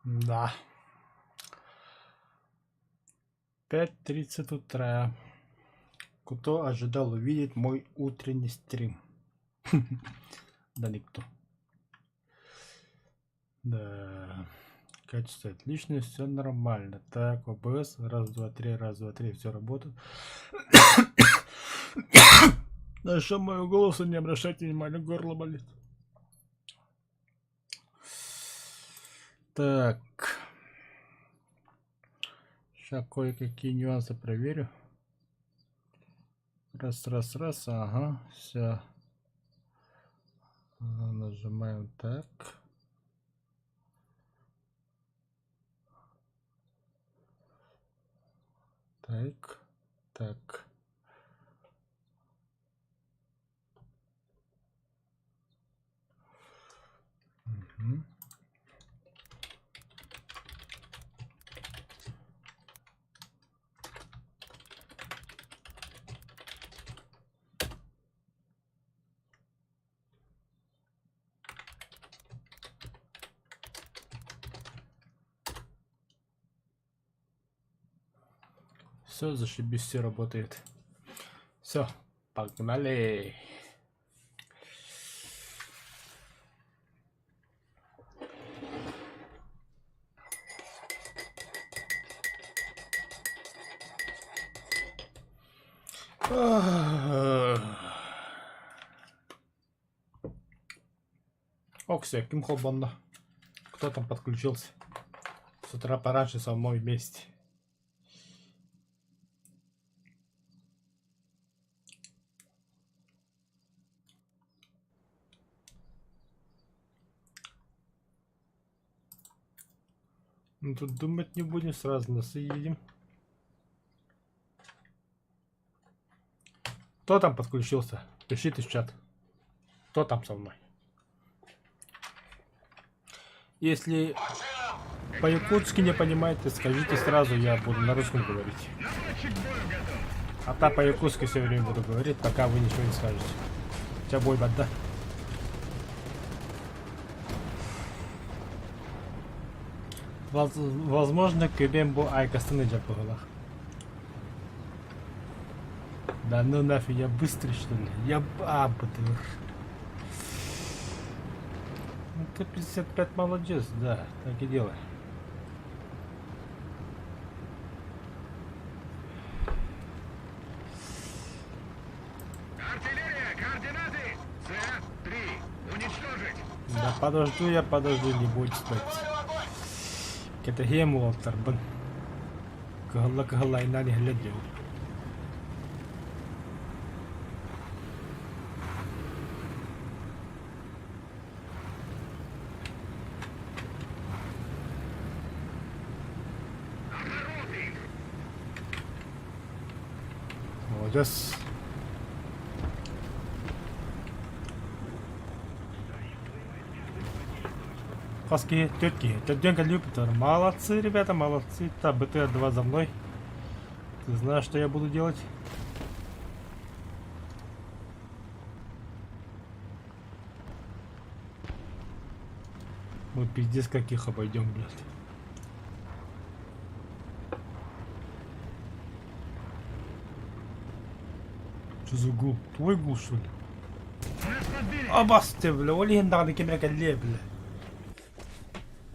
Да. 5:30 утра. Кто ожидал увидеть мой утренний стрим? Да никто. Да. Качество отличное, все нормально. Так, ОБС, раз, два, три, раз, два, три, все работает. На что мою голосу не обращайте внимания, горло болит. Так. Сейчас кое-какие нюансы проверю. Раз, раз, раз, ага, все. Нажимаем так. Так, так. Угу. Все, зашибись, все работает. Все, погнали. Окси, ким холбонно? Кто там подключился? С утра пораньше со мной вместе. Ну тут думать не будем, сразу нас едем. Кто там подключился? Пишите в чат. Кто там со мной? Если по-якутски не понимаете, скажите сразу, я буду на русском говорить. А та по-якутски все время буду говорить, пока вы ничего не скажете. У тебя бой да? Возможно, күбэм бу айкасын дьаппыһылах. Да ну нафиг, я быстрый что ли? Я... А, БТР. Ну ты 55 молодец, да, так и делай. Артиллерия, координаты! С-3. Уничтожить! Да подожду я, подожду, не будет спать. Кэтэһиэм уолтарбын. Кыһалла-кыһалла айнаан иһэллэр диэбит. Молодец. Хас киһи? Түөрт киһи. Төрдүөн кэллибит. Молодцы, ребята, молодцы. Так, БТР-2 за мной. Ты знаешь, что я буду делать? Мы пиздец каких обойдем, блядь. Что за гул? Твой гул, что ли? Абас те, бля, ол иһин даҕаны ким эрэ кэллиэ, бля.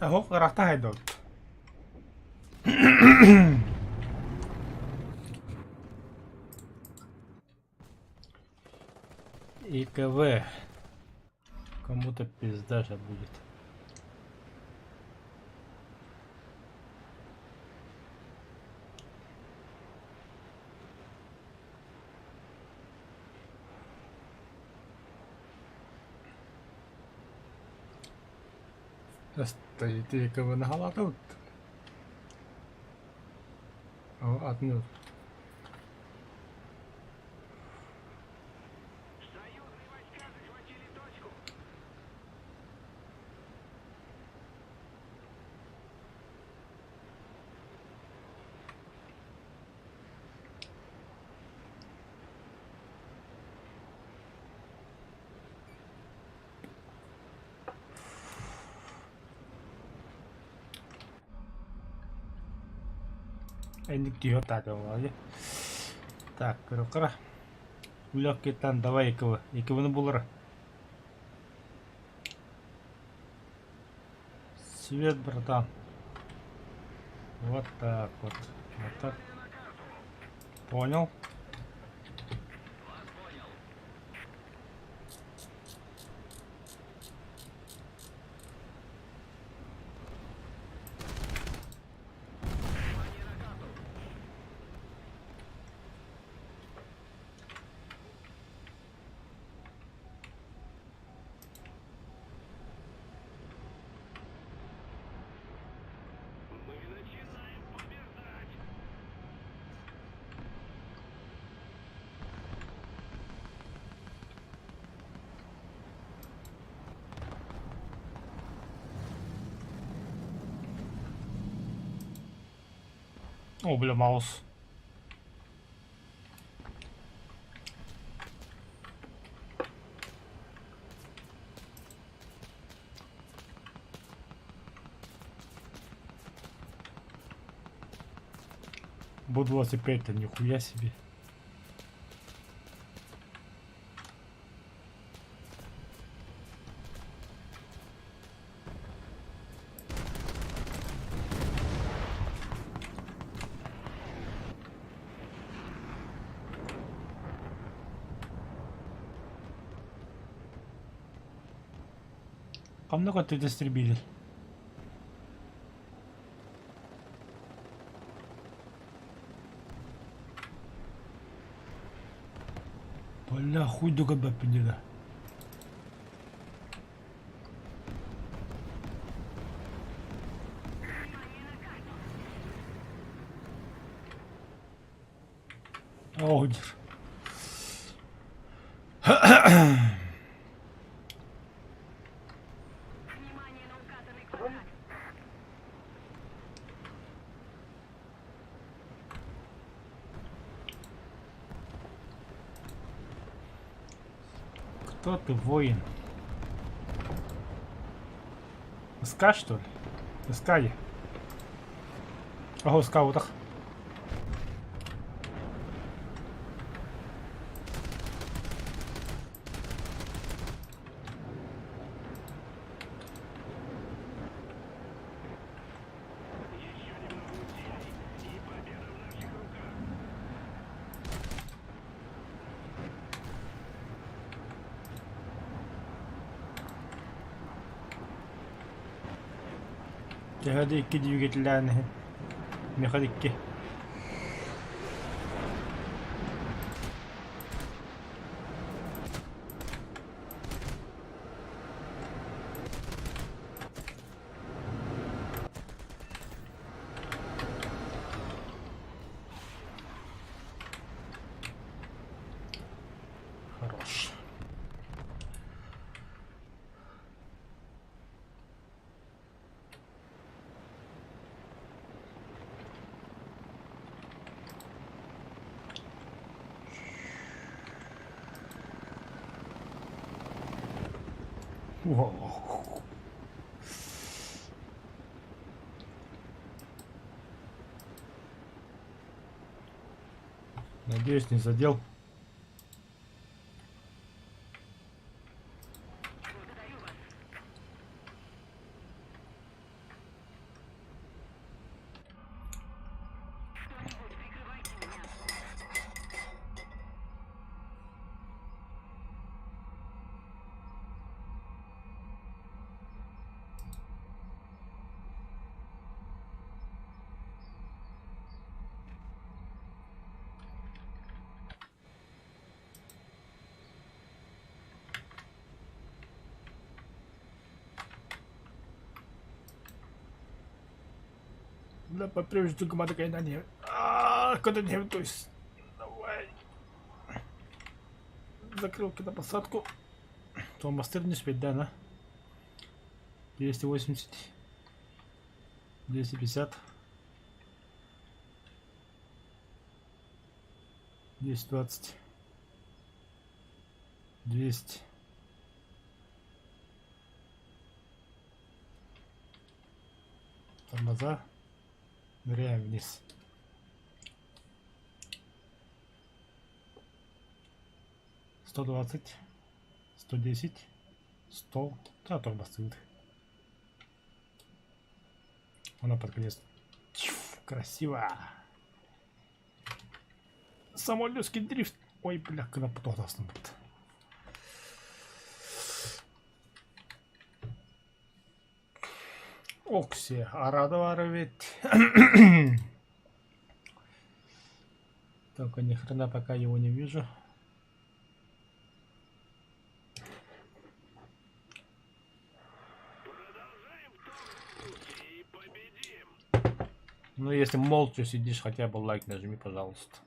Оһох ыраахта хайдабыт. ИКВ. Кому-то пизда сейчас будет. Стоит ИКВ на галату. О, одну. Союзные войска захватили точку. Энник түһүө таата буолла. Так, көрө Легкий давай икки иккибини булар. Свет, братан. Вот так вот. Вот так. Понял? О, бля, маус. Бу 25-то, нихуя себе. Ханна көттүт истребитель? Бля, хуй догадаппын диэтэ. Оо, диир. Кто ты, воин? СК, что ли? СК я. Ого, скаутах. Төһө да икки двигателлээн иһин миэхэ икки. Хорош. Whoa. Надеюсь, не задел. Да, по-прежнему Куда не то есть. Давай. Закрылки на посадку. То мастер не успеть, да, на? 280. 250. 220. 200. Тормоза. Ныряем вниз. 120, 110, 100, да, турбостыт. Она под конец. Красиво. Самолетский дрифт. Ой, бля, когда потом будет. Окси, арада баар эбит. Только ни хрена пока его не вижу. Ну, если молча сидишь, хотя бы лайк нажми, пожалуйста.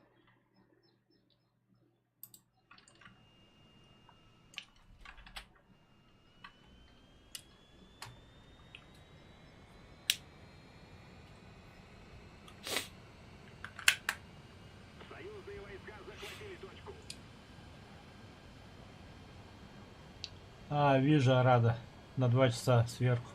А, вижу Арада. На 2 часа сверху.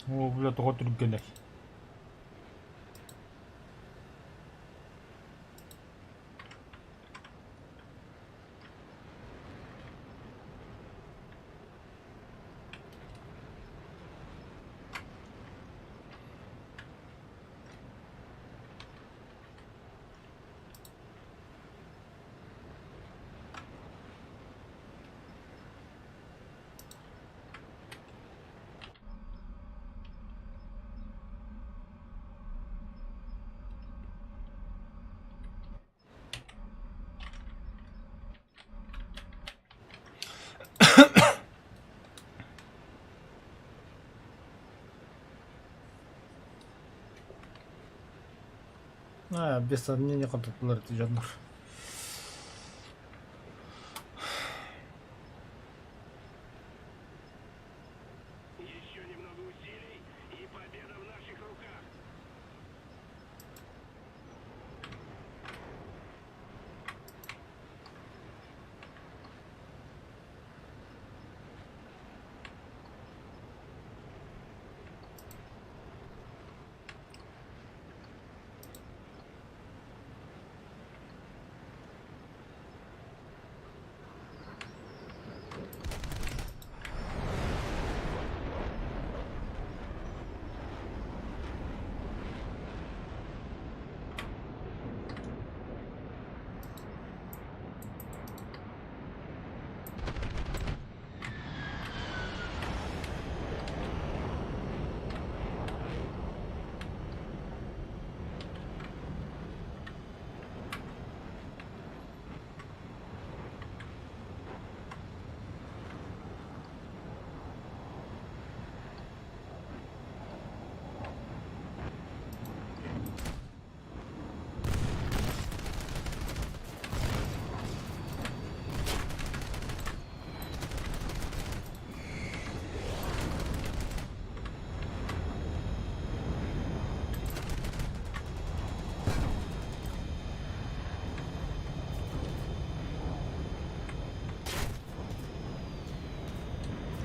Оо, бля, тоҕо түргэнэй. А, без сомнения хототулар дьоннор.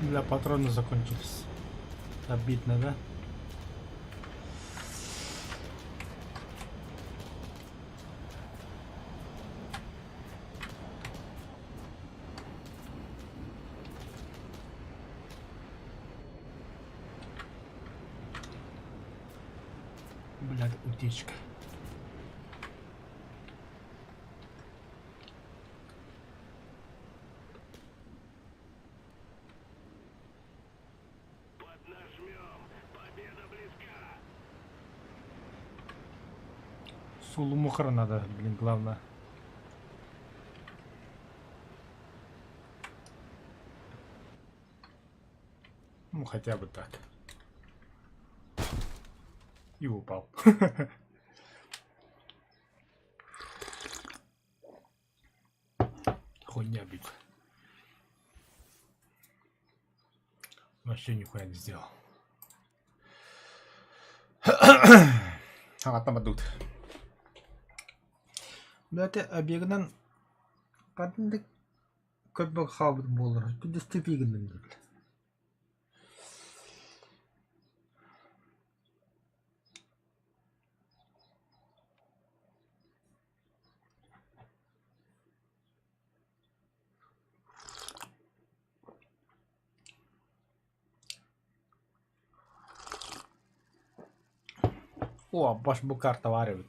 Бля, патроны закончились. Обидно, да? Блядь, утечка. Сулумухара надо, блин, главное. Ну, хотя бы так. И упал. Хуйня бит. Вообще нихуя не сделал. Аҕаттан бардыбыт. Бэйэтэ объегынан ханнык көрбөк хаалбыт буолар. Күндүстүү гынным диэбит. О, баш бу карта баар эбит.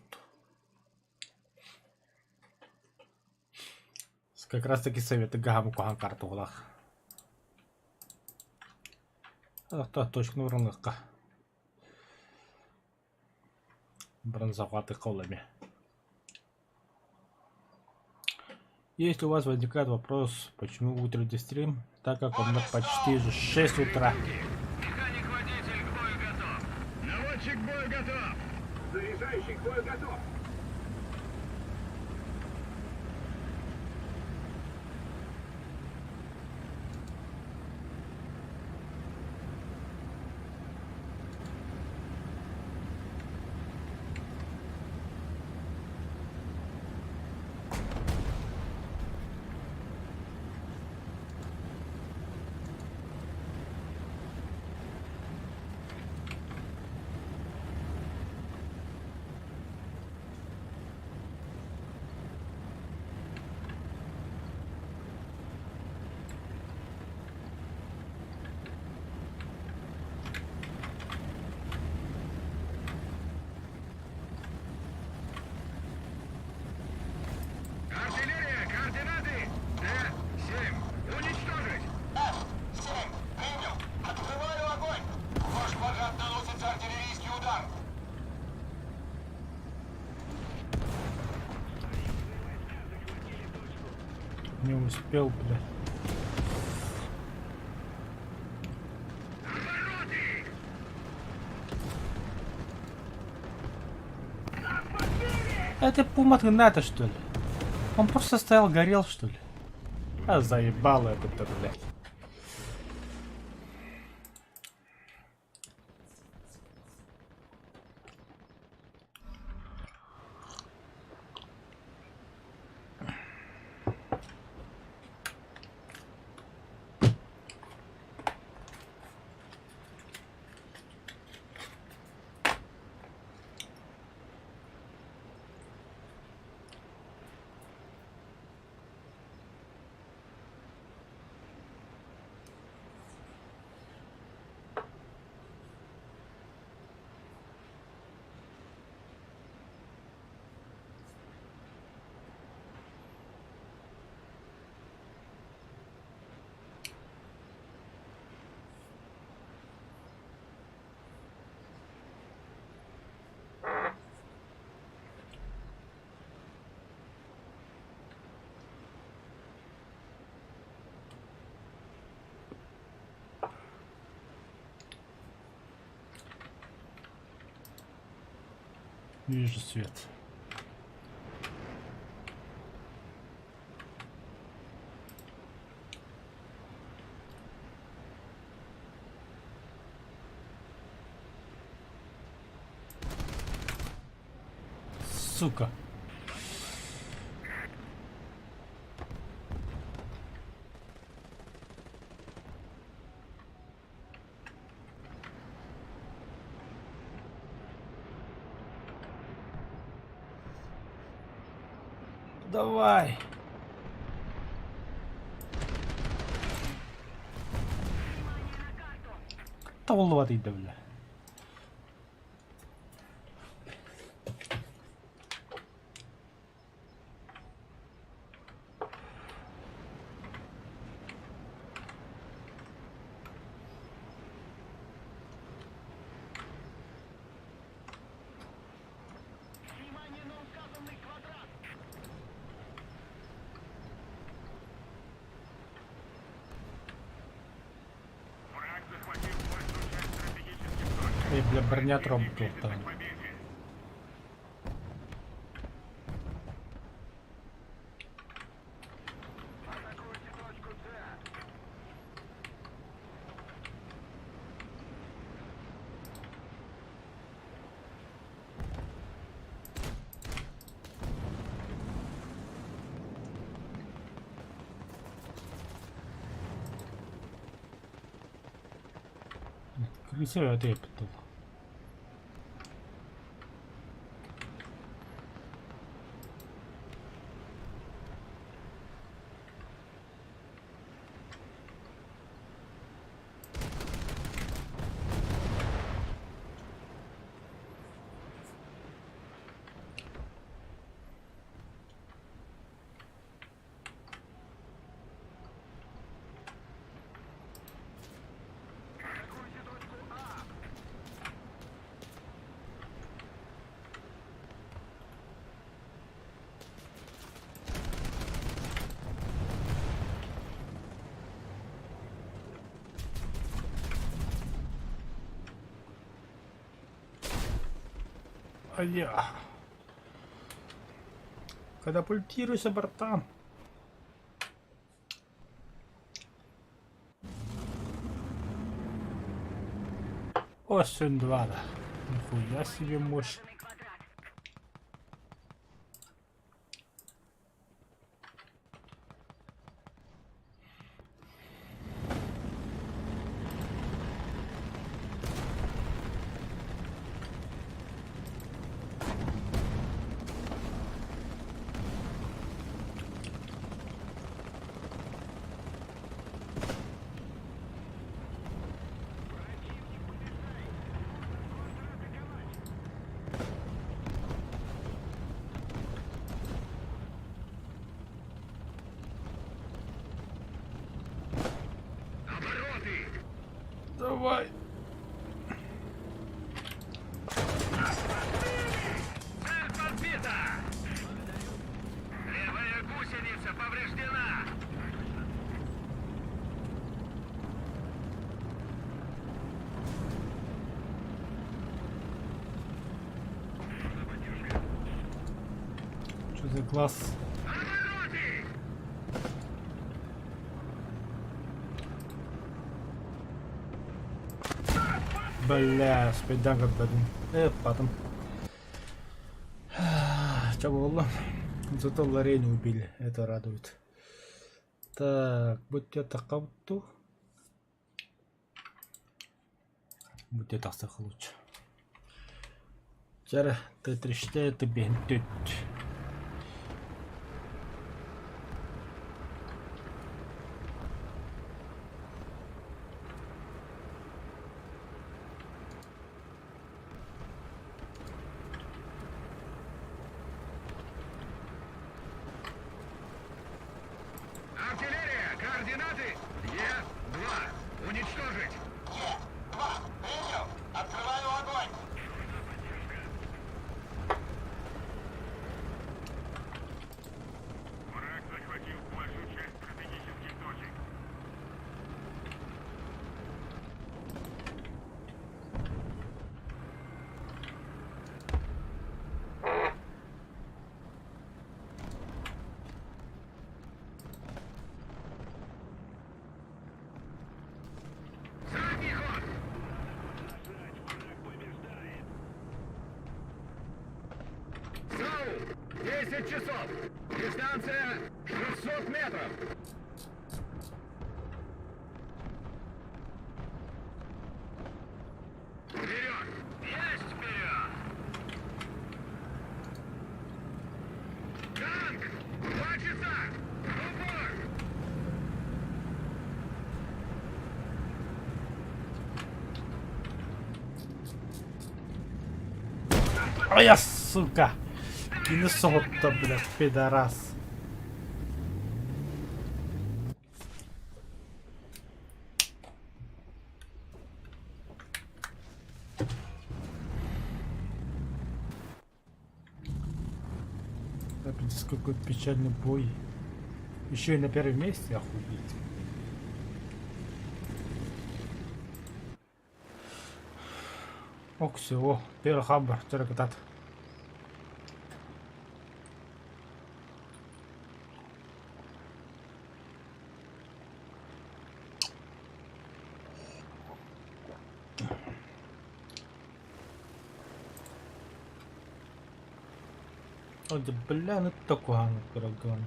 Как раз таки советы гаһабы куһаҕан карта буолаах. Точно урунуохха. Бронзоватых эмиэ. Если у вас возникает вопрос, почему утренний стрим, так как у меня почти 6 утра. Механик-водитель к бою готов. Наводчик к бою готов. Заряжающий к бою готов. Артиллерия, координаты! Д-7. Уничтожить! F-7, принял. Открываю огонь. В ваш квадрат наносится артиллерийский удар. Не успел, блядь. Обороты! Это пума надо, что ли? Он просто стоял, горел, что ли? А заебало это, блядь. Вижу свет. Сука. Давай. Толлувати йде, бля. Враг захватил большую часть стратегических точек. Эй, бля, броня тробкал К там. победе. Крыса бөҕөтө кэлбит. Айа. Катапультируйся, братан. Осень 2, да. Нихуя себе мощь. Давай. Цель подбита! Левая гусеница повреждена! Что за глаз? Обороты! Бля, спайдан көрбөтүм. Э, потом. Че было? Зато Лорени убили. Это радует. Так, будь это кауту. Будь это лучше. Чара, ты трещте, ты бентют. Артиллерия! Координаты! Е-2! Уничтожить! Е-2, принял! Открываю огонь! Враг захватил большую часть стратегических точек. Задний ход! САУ! 10 часов! Дистанция 600 метров! Вперед! Есть вперед! Танк! 2 часа! В упор! А я, сука! Кини соһутта, блядь, пидорас. Опять какой печальный бой. Еще и на первом месте, охуеть. Ок, все, Перл Харбор, кытаат. О, да бля, ну такой пирогон.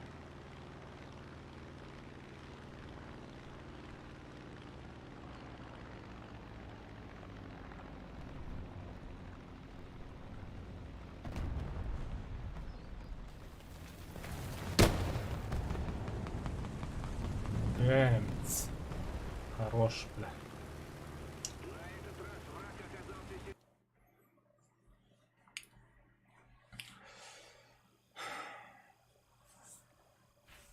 Хорош, бля.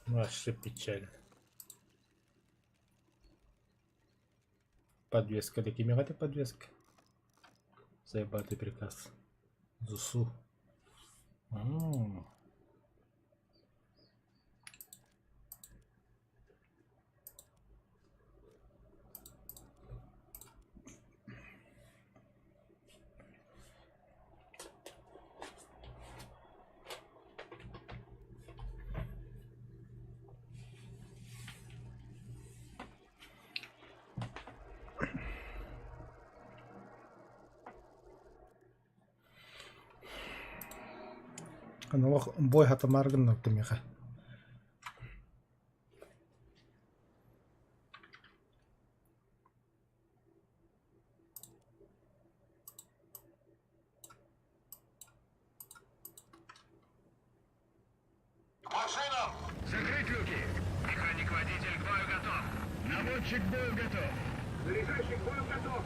Вообще печально. Подвеска. Такими это подвеска. Заебатый приказ. ЗСУ. М. Олох бой хатамаар гыннарда миэхэ. К машинам! Закрыть люки! Механик-водитель к бою готов! Наводчик к бою готов! Заряжающий к бою готов!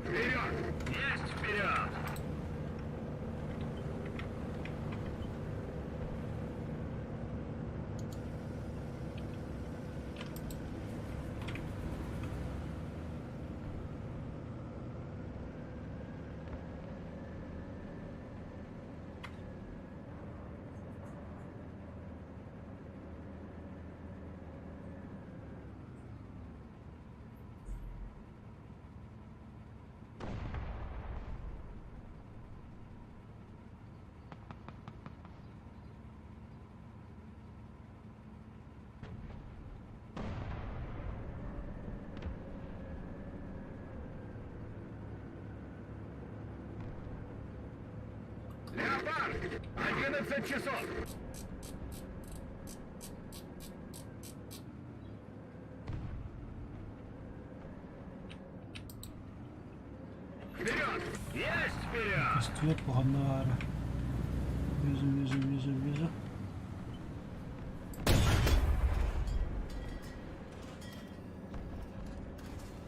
Вперед! Есть вперед! Леопард! 11 часов! Вперед! Есть вперед! Көстүбэт куһаҕаннаара. Вижу, вижу, вижу, вижу.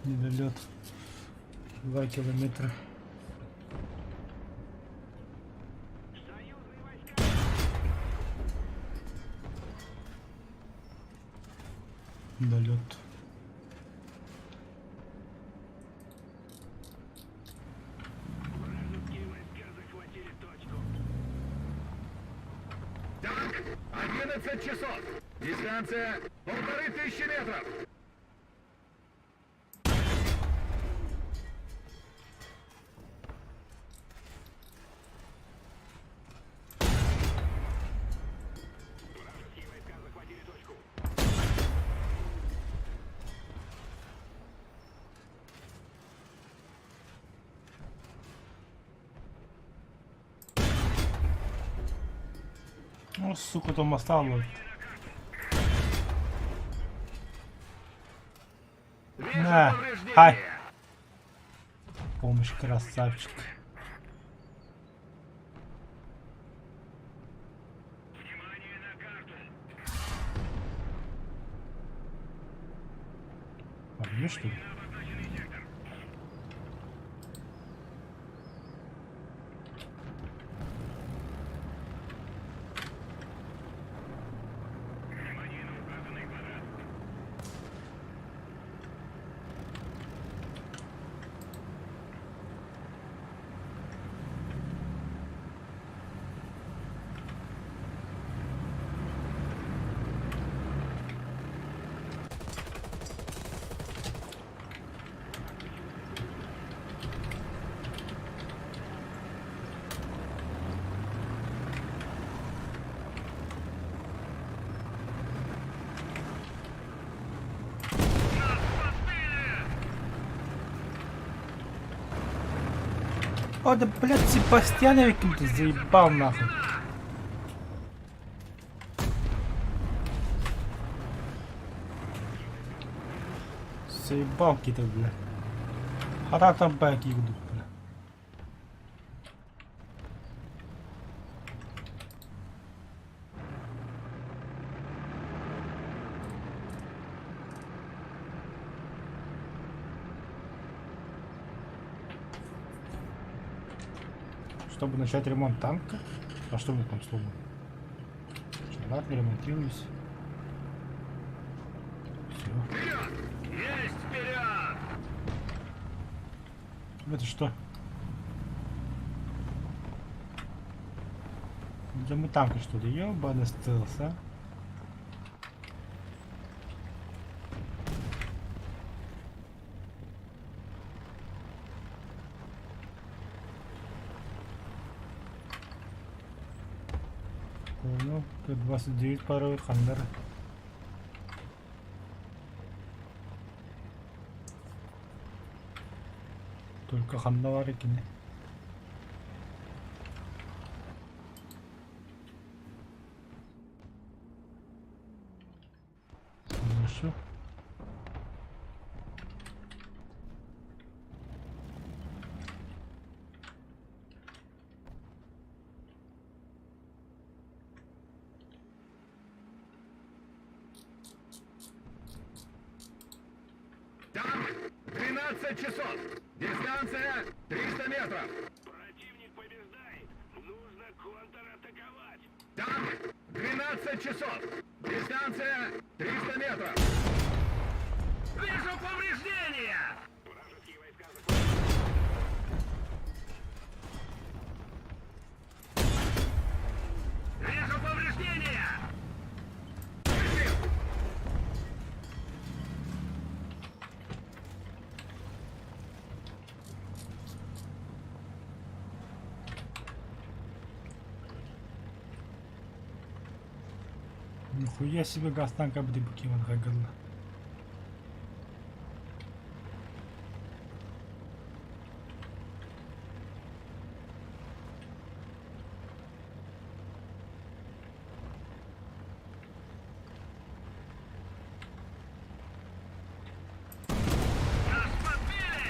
Недолет. 2 километра. Долет. Танк! 11 часов! Дистанция 1500 метров! О, сука, там осталось. Вижу На, повреждения! хай. Помощь, красавчик. Внимание на карту! А, мне что ли? На обозначенный сектор! Внимание на указанный квадрат! О, да, блядь, Себастьянович ты заебал нахуй. Заебал какие-то, бля. Характер бэк идут, бля. Чтобы начать ремонт танка. А что у меня там сломано? Ладно, ремонтируюсь. Все. Есть вперед! Это что? Да мы танка что ли? Ёбаный стелс, а? Понял. Т-29 паровый хандер. Только ханна бар икини. Хорошо. Там 12 часов! Дистанция 300 метров! Противник побеждает. Нужно контратаковать. Там 12 часов! Дистанция 300 метров! Вижу повреждения! Вижу повреждения! Нихуя себе газ танка бдибукиван гагадла. Нас подбили!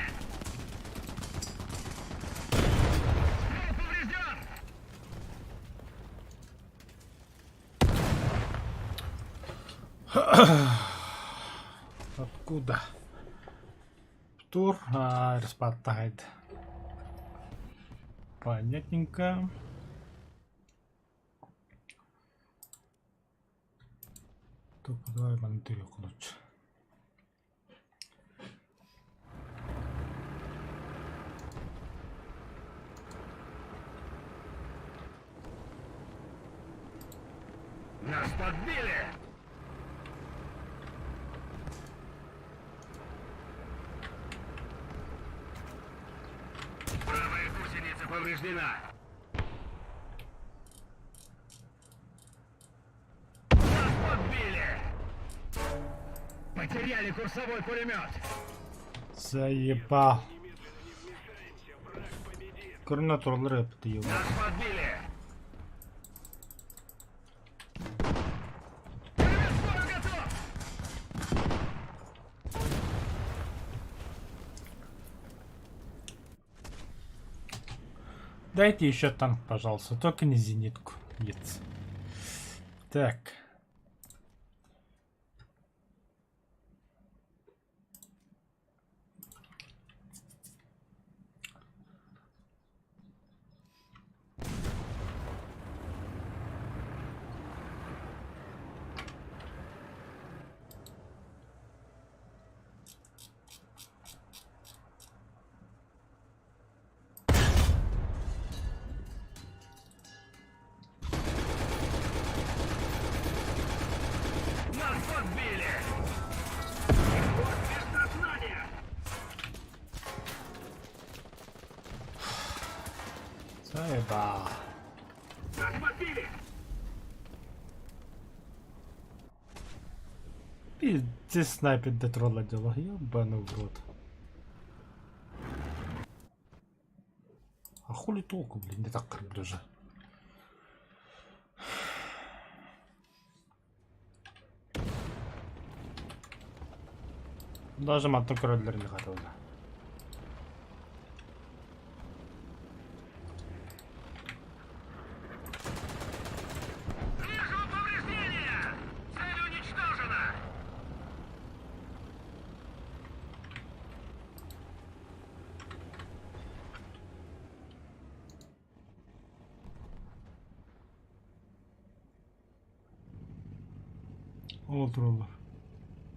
Ствол поврежден! Откуда? Тур а, распадает. Понятненько. Только давай монтирую лучше. Нас подбили! Правая гусеница повреждена. Нас подбили! Потеряли курсовой пулемет! Заебал. Координатор рэп ты его. Нас подбили! Пулемет к бою готов! Дайте еще танк, пожалуйста, только не зенитку. Нет. Так. Нас подбили! Без сознания! Заебал. Нас подбили! Пиздец снайпер до тролля дела. Ебаный в рот. хули толку, блин, не так даже. Даже мантан көрөллөрүн хатылла. Вижу повреждения! Цель уничтожена! Ол тураллар.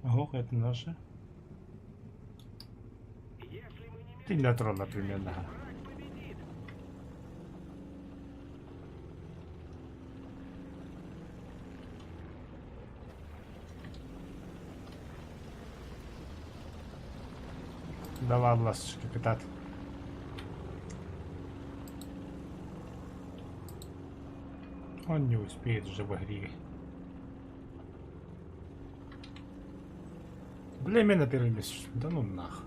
Ох, это наши. Тиннэ тураллар примерно. Давай, ласточка, катат. Он не успеет уже в игре. Бля, меня на первый месяц. Да ну нах.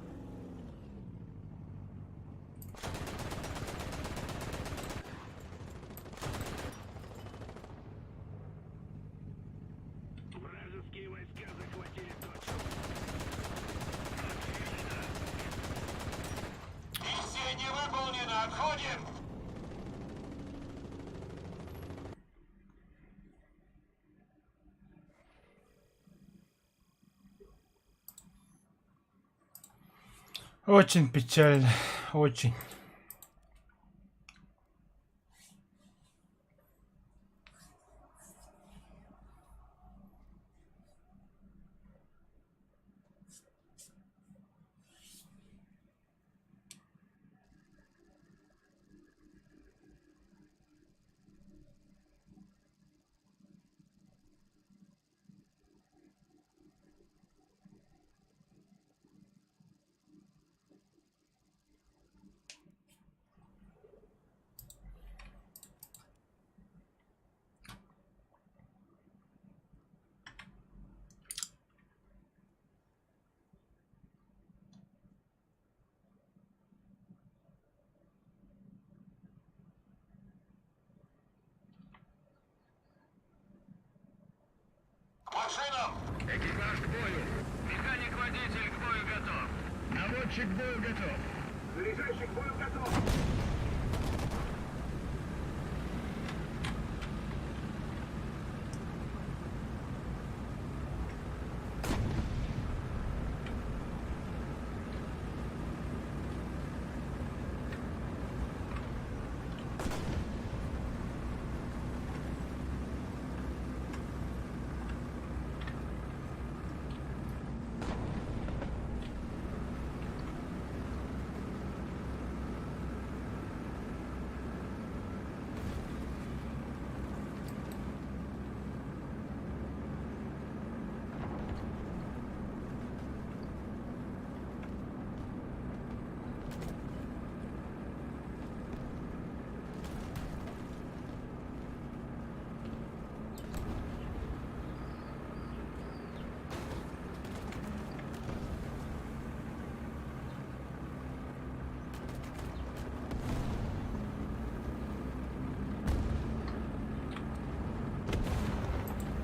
Вражеские войска захватили точку. Миссия не выполнена! Отходим! Очень печально. Очень. К машинам! Экипаж к бою! Механик-водитель к бою готов! Наводчик к бою готов. Заряжающий к бою готов.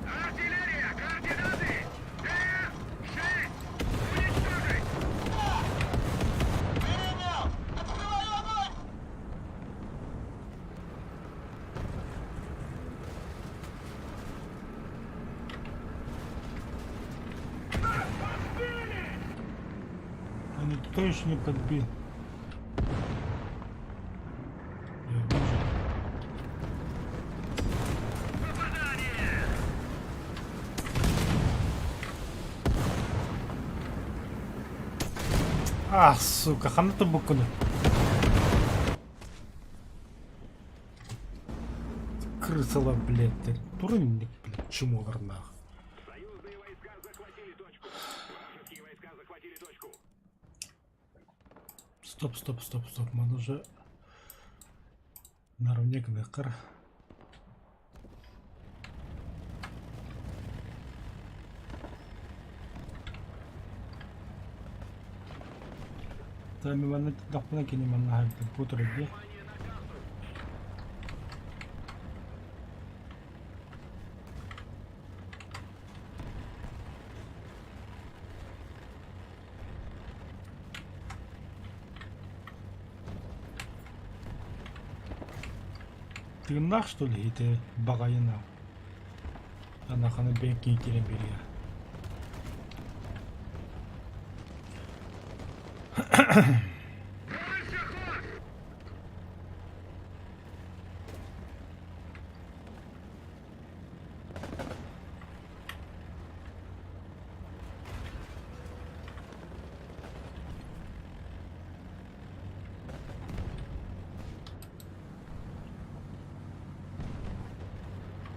Артиллерия! Координаты! Д-6! Уничтожить! Принял! Открываю огонь! А никто еще не подбил. Я вижу. Попадание! А, сука, ханна букуну. Крысала, блядь, ты турник, блядь, чмо нах. Союзные войска захватили точку. Вражеские войска захватили точку. Стоп, стоп, стоп, стоп, man уже наравне гнекар. Та ми манна тахпына кини манна хайбы путыр ди. Внимание на карту. Тыыннаах что ли ити баҕайына? Анаханы бэйэн киирэн биэриэ. Дальше ход!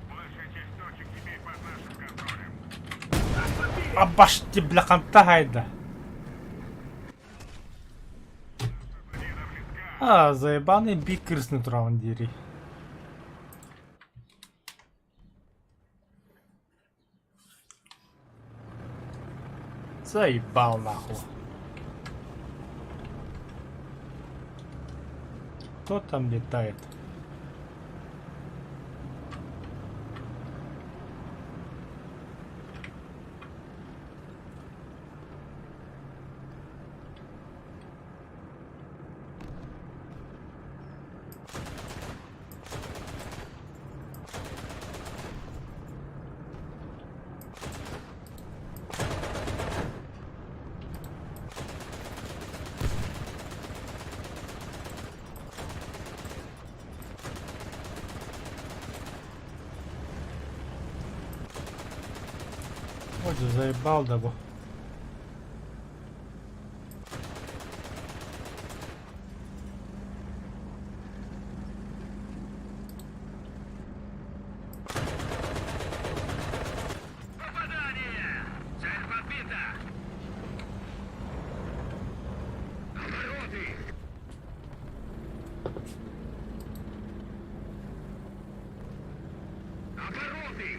Большая часть точек теперь под нашим контролем. Абашти бля хантахайда. Победа близка. А, заебаный биккерс натуралын дири. Заебал нахуй. Кто там летает? Вот же заебал да бу. Попадание! Цель подбита! Обороты! Обороты!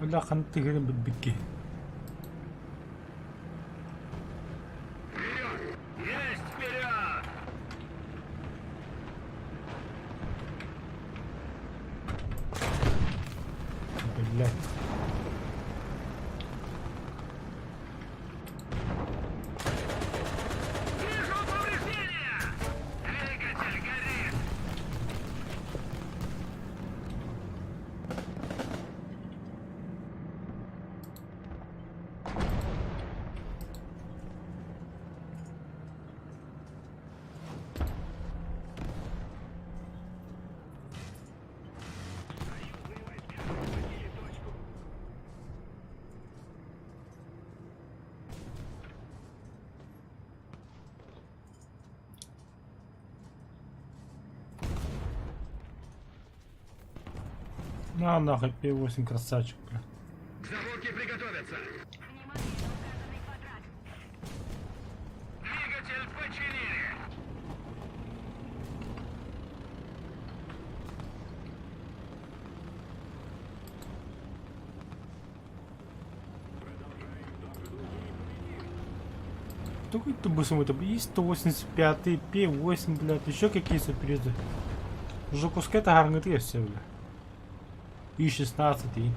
Бля, ханнык тыгырын билбикки. Вперед! Есть вперед! Блядь. Вижу повреждения! Двигатель горит! На нахуй, П8 красавчик, бля. К заводке приготовиться! Двигатель починили! Только это быстрым это И-185, П8, блядь, еще какие сюрпризы. Уже куска это гарнит все, бля. И-16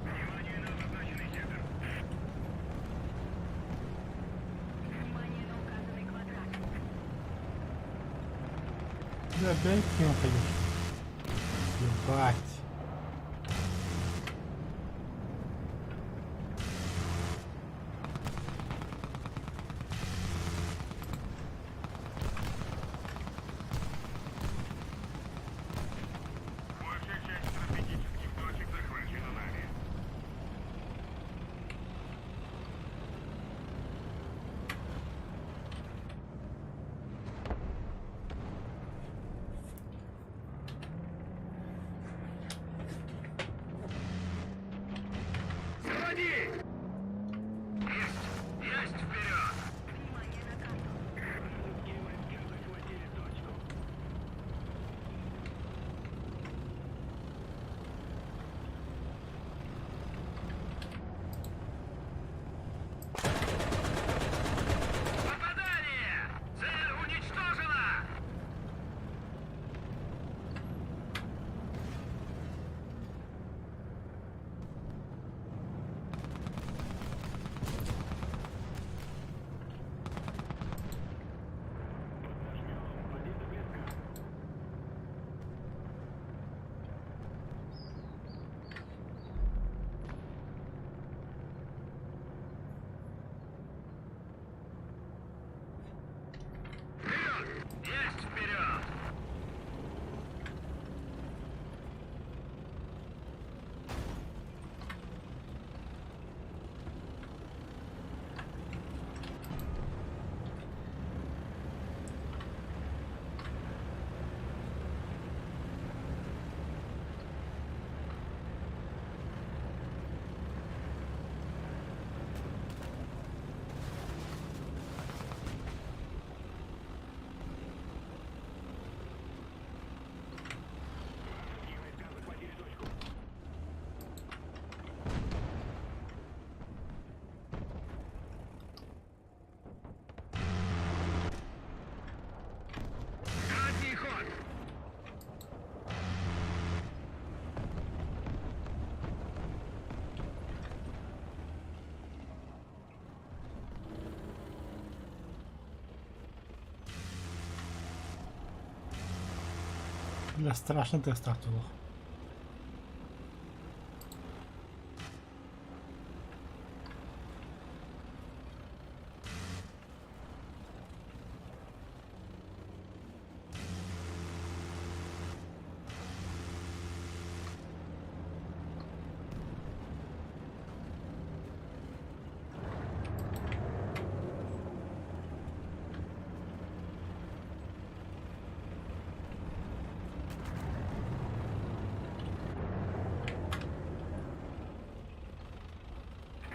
Внимание на обозначенный сектор. Внимание на указанный квадрат. Ты опять к нему пойдешь? Ебать. Большая часть стратегических точек захвачена нами. Заводи! Есть! Есть вперед! Внимание на карту. Вражеские войска захватили точку. Попадание! Цель уничтожена! Подожмем. Победа близка. Вперед! Есть вперед! Вражеские войска захватили точку. Задний ход! Бля, страшно ты стартовал.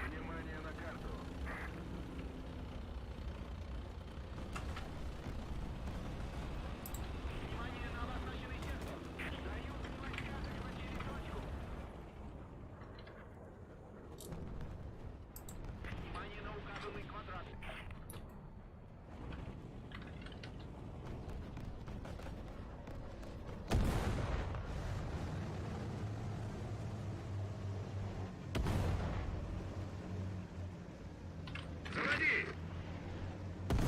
Внимание на карту. Внимание на обозначенный сектор. Союзные войска захватили точку. Внимание на указанный квадрат. Заводи!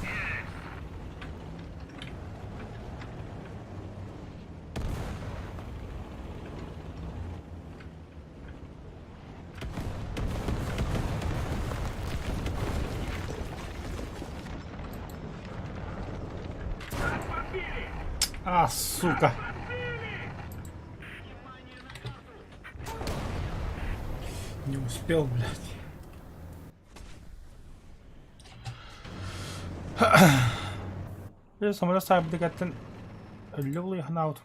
Есть! А, сука. Не успел, блядь. Самолет саабдыгаттан өллө булуйханаут.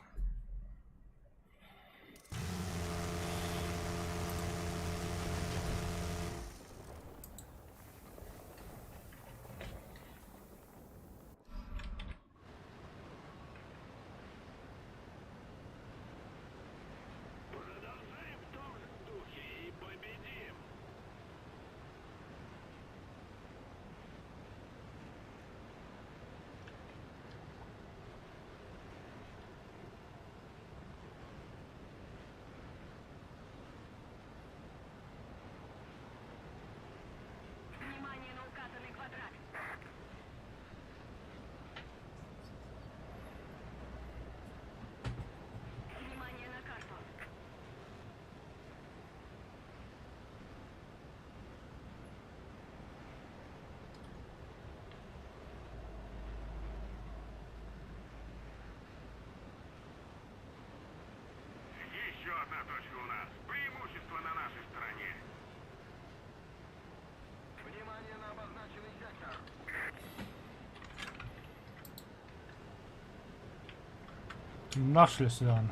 Нашли сюда.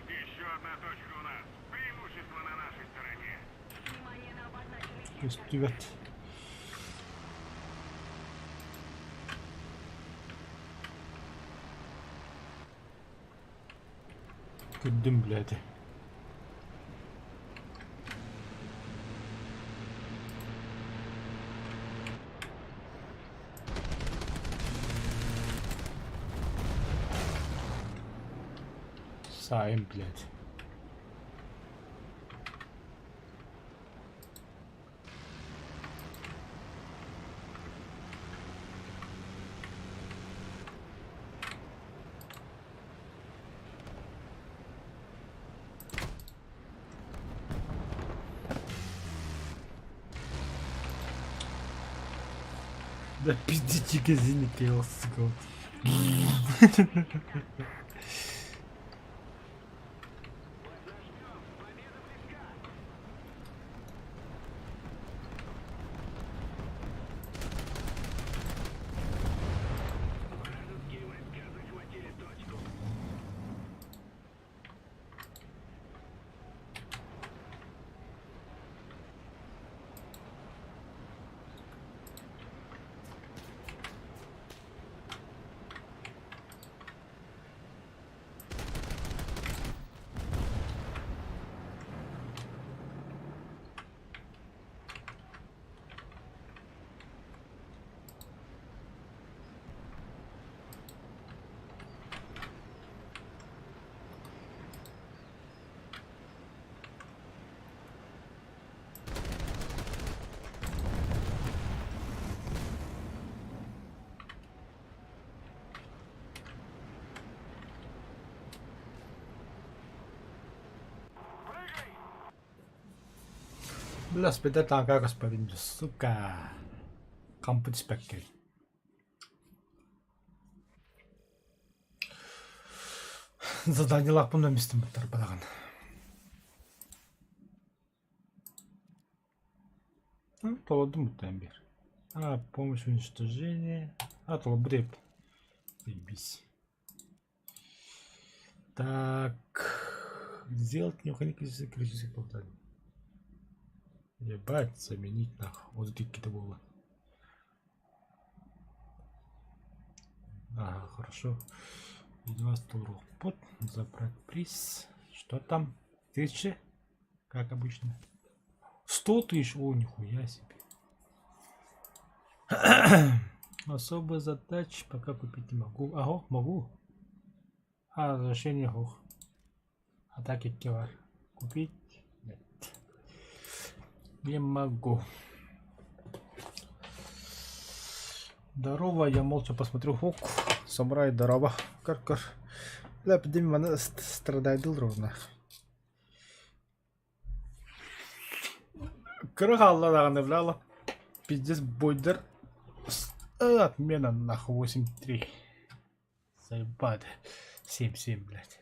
Еще одна точка у нас. Преимущество на нашей стороне. Внимание на обозначенный сектор. Көстүбэт. Көрдүм, блядь. Сайм, блядь. Да пиздите газиники, сука. Бля, спидер господин, сука. Компут спеккер. Заданиелаахпын да мистим тарбадаҕын. Толордум буттан биэр. А, помощь уничтожения. А, толорбут эбит. Заебись. Так, сделать необходимое количество критических попаданий. Ебать, заменить нахуй. Вот это было. Ага, хорошо. Едва стол Забрать приз. Что там? Тысячи? Как обычно. 100 тысяч? О, нихуя себе. Особые задачи пока купить не могу. Ага, могу. А, разрешение хух. Атаки кевар. Купить? Нет. Не могу. Здорово, я молча посмотрю. Хук. Самурай, здорово. Кар-кар. Бля, подними, маны страдайдыл ровно. Кыра хаалла даҕаны бля пиздец бойдар отмена нахуй 8-3. Заебать. 7-7, блядь.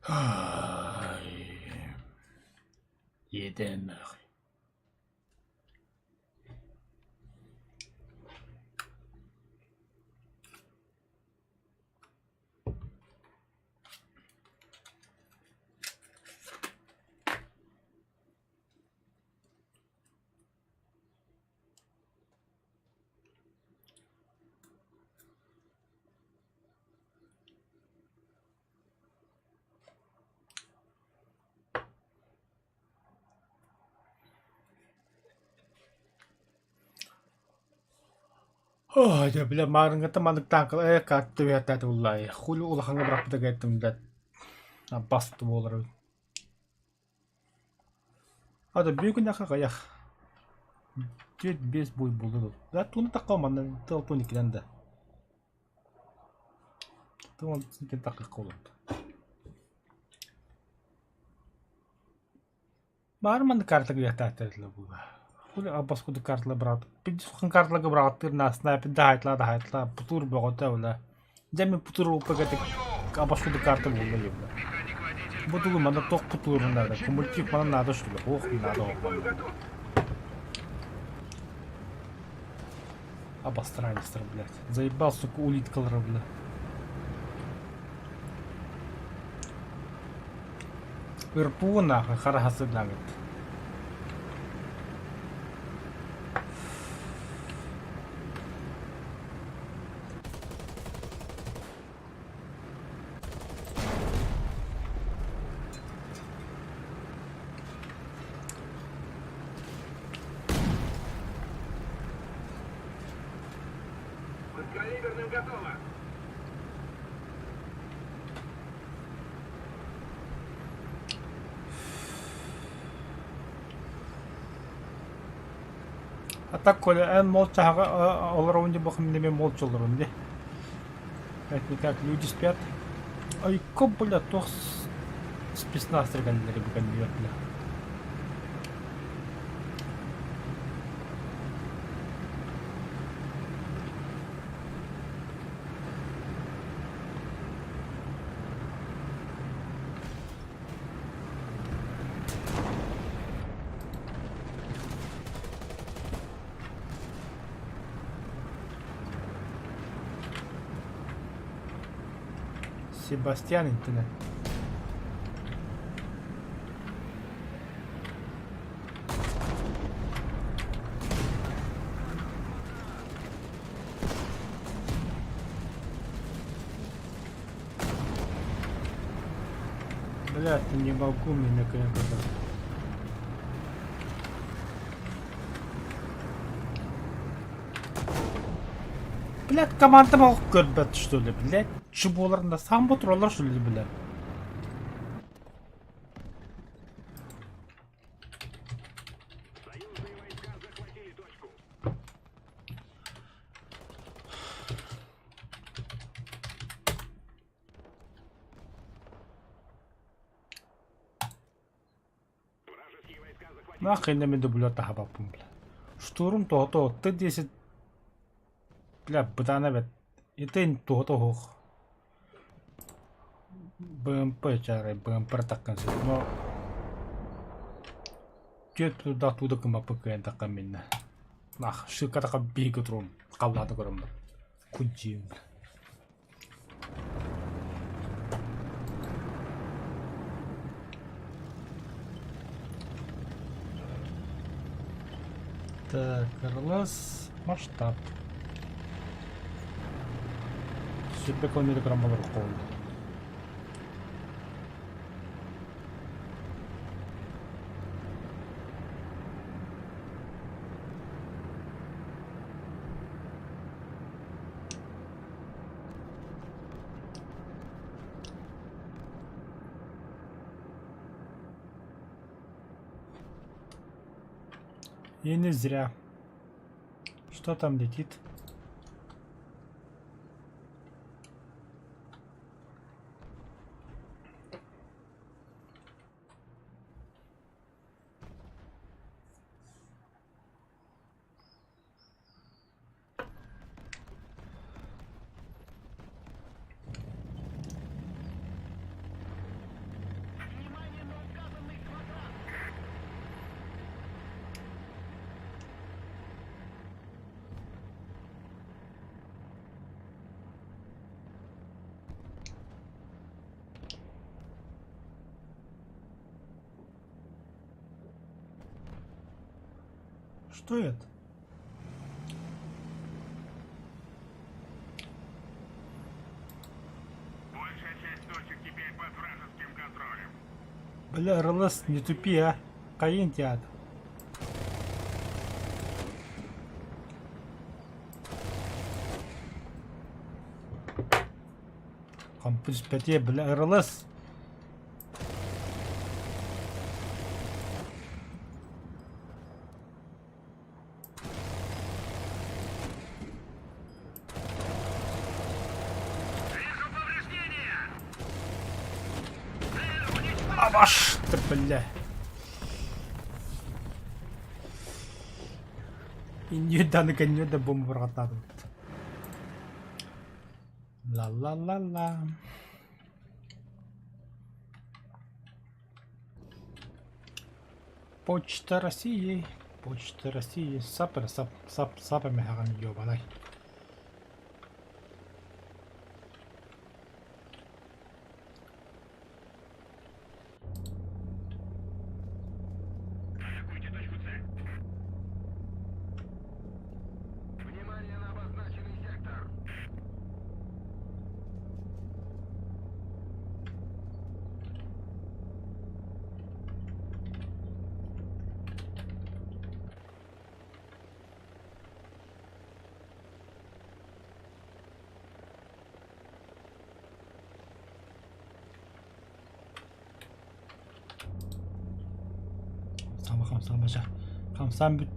Ай. Иэдээн нахуй. Оо, дьэ, бля, маарыҥҥыттан маннык тааҥкала ээ карта үһэттээтэ буллаайы. Хули улахаҥҥа бырахпыта кэттим, блядь. Басты буолар эбит. Ата бүгүн аҕыйах. Түөрт-биэс буй буолла Да, тууну тахха манна тыл туун иккинэн да. Тыл иккин таххыахха олордо. Баар маннык карта кыйахтаахтар буолла. Хули абас курдук карталар быраҕат. Пиздец карталарга быраҕаттыыр на снайпер даһайтла даһайтла путур бөҕөтө бля. Дьэ мин путур ылпыга абас курдук карта буолла бля. Механик-водитель. Бу тугу манна туох кутуурун наада? Кумультив манан наада что ли? Ох, надо Заряжающий к бою готов. Обосрались, блядь. Заебал, сука, улиткалар, бля. РПУ нахуй, харахасы нагыт. Подкалиберным готово. А так, Коля, эн молча олоробун дии бохум мен молча олоробун дии. Как-никак люди спят. Ай, бля, туох спецназ кэллилэр бу кэннигэр бля. Себастьян интинэ. Блядь, не могу меня когда. Блядь, команда мог көрбөт, что ли, блядь? Чуболарында сам туралар, что ли, блядь? Союзные войска захватили точку. Вражеские войска захватили. Нахрен мен дублер таһабаппын, бля. Штурм тоҕото Т-10 бля, бытаана эбэт. Итин туһата оһох. БМП чаарай, БМП таккан сөп. Но түөрт туда туда кымаппы кыайан таккан миннэ. Нах, шыка така биһиги турум, халлаата көрөм бар. Кудьиим. Так, РЛС масштаб. Сүүрбэ километр олороххун. И не зря. Что там летит? Внимание на указанный квадрат! Что это? Большая часть точек теперь под вражеским контролем. Бля, РЛС, не тупи, а. Каин театр. Компьютер 5, бля, РЛС. Вижу повреждения! Цель уничтожена! Абаш ты, бля. Иньюда наконец-то бомбу братан. Ла-ла-ла-ла. Почта России, Почта России, сап эрэ сап, сап, сап эмэһэҕин ёбанай. Атакуйте точку С. Внимание на обозначенный сектор! Хамсаама хамсаама ча. Хамсаан бүт.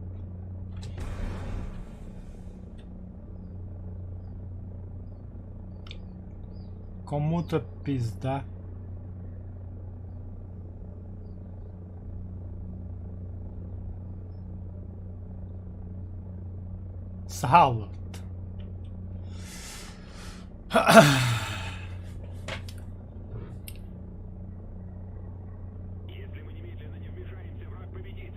Кому-то пизда. Сааллыбыт. Если мы немедленно не вмешаемся, враг победит.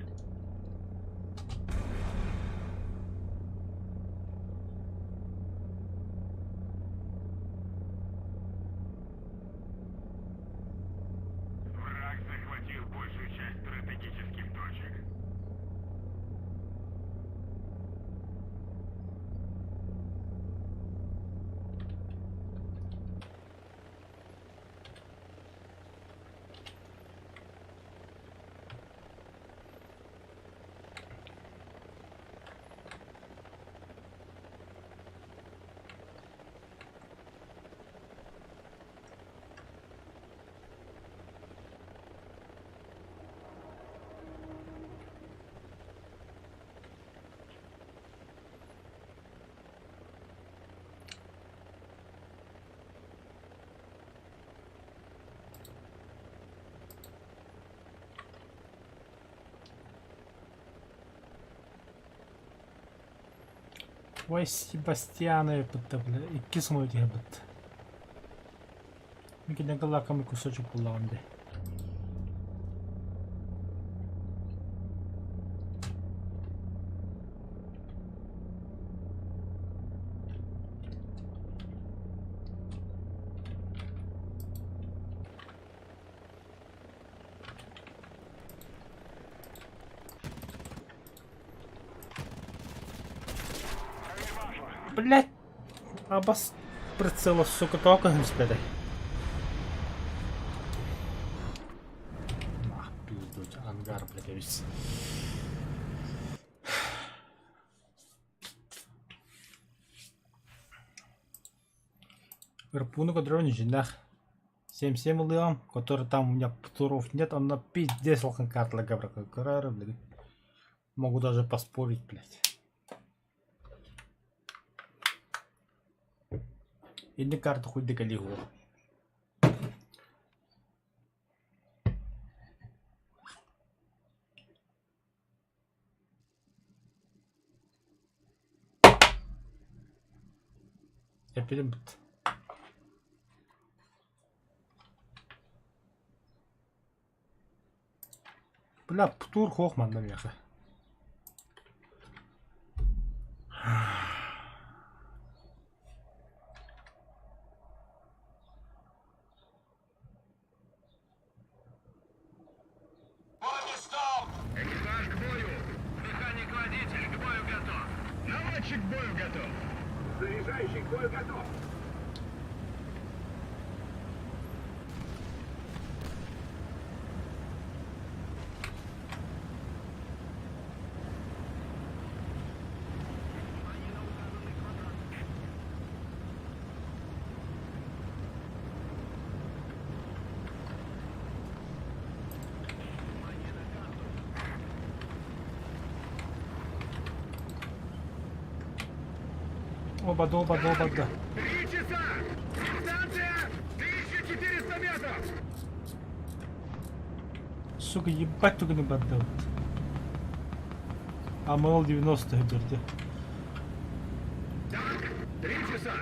Враг захватил большую часть стратегических точек. Ой, Себастьяны бытта, бля, иккис мой бытта. Микинен лакомый кусочек буллаҕым дии. Блять! Абас прицела, сука, только господи. Нах, пиздуть, ангар, блядь, весь. Гарпуну который дьиҥнээх. 7-7 ылыам, который там у меня птуров нет, он на пиздец улахан карталарга блядь. Могу даже поспорить, блядь. Инник карта хоть до калигу. Эппитим Бля, птур суох манна миэхэ. По местам! Экипаж к бою! Механик-водитель к бою готов! Наводчик к бою готов! Заряжающий к бою готов! Оба да, оба да, оба да. 3 часа! Дистанция 1400 метров! Сука, ебать только не бардабыт. АМЛ-90 берди. Танк, 3 часа!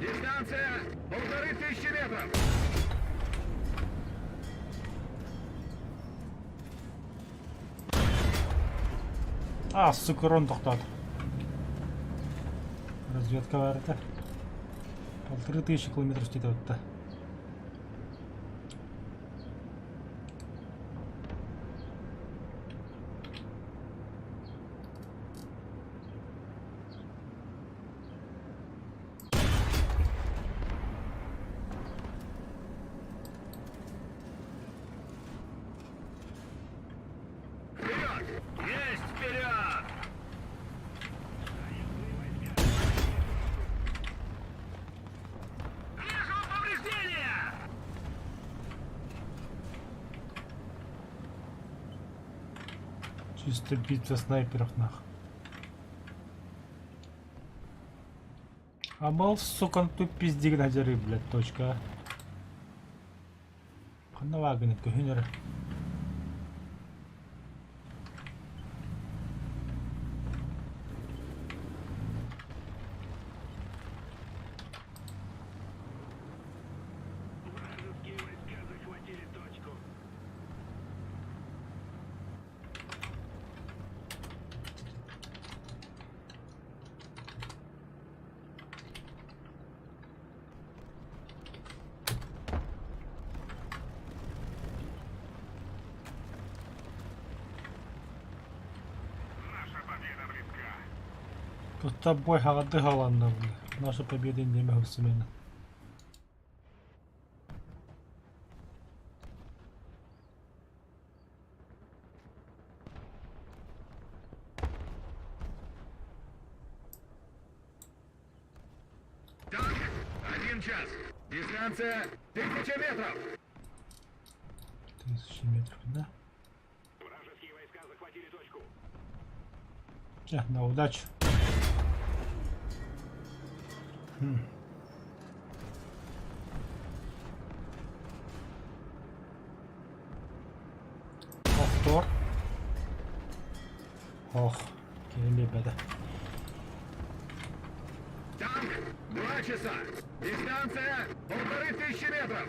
Дистанция 1500 метров! А, сука, урон тохтоото. Разведка барыта. 1500 километров где-то. Вперед! Есть вперед! Вижу повреждения! Чисто битва снайперов нах. А мол, сука, тут пизди надеры, блядь, точка. Ханна вагнет, көхүнер. Вражеские войска захватили точку. Наша победа близка. Тут тобой хаҕады халанна, бля. Наша победа не семена. Танк! Один час! Дистанция 1000 метров! 1000 метров, да? Вражеские войска захватили точку. Чэ, на удачу. Хм. Повтор. Ох, кини беда. Танк! 2 часа! Дистанция 1500 метров!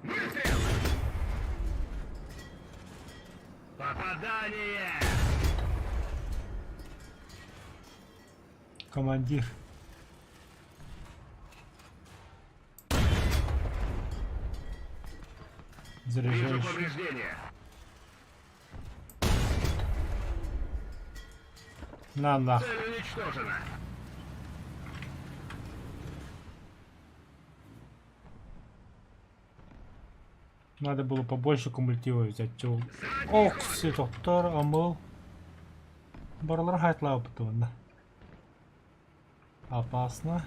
Выстрел! Попадание! Командир. Вижу Заряжающий. повреждения! На нах. Цель уничтожена! Надо было побольше кумулятива взять. Чё? Ох, доктор, амыл. Баралар хайтлаа. Опасно.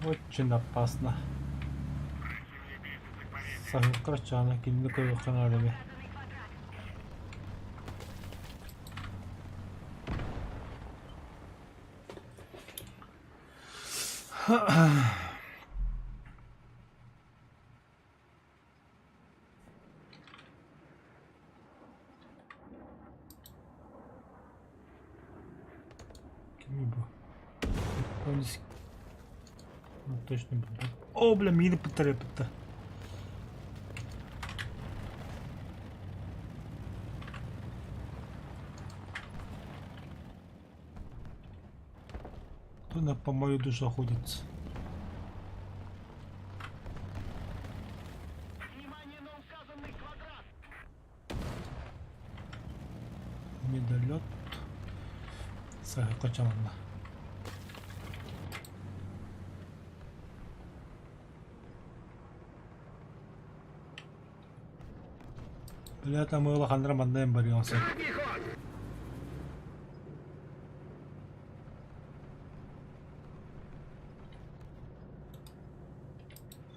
Очень опасно. Сахыккачана кинини көйөхханарыми. Указанный квадрат. Кими бу? Японский. Ну, точно был. О, бля, мины потрепета. Кто на по мою душу охотится? Внимание на указанный квадрат! Медалет. Сахыккачанна. Бля, там улаханнара манна барыйсы. Задний ход!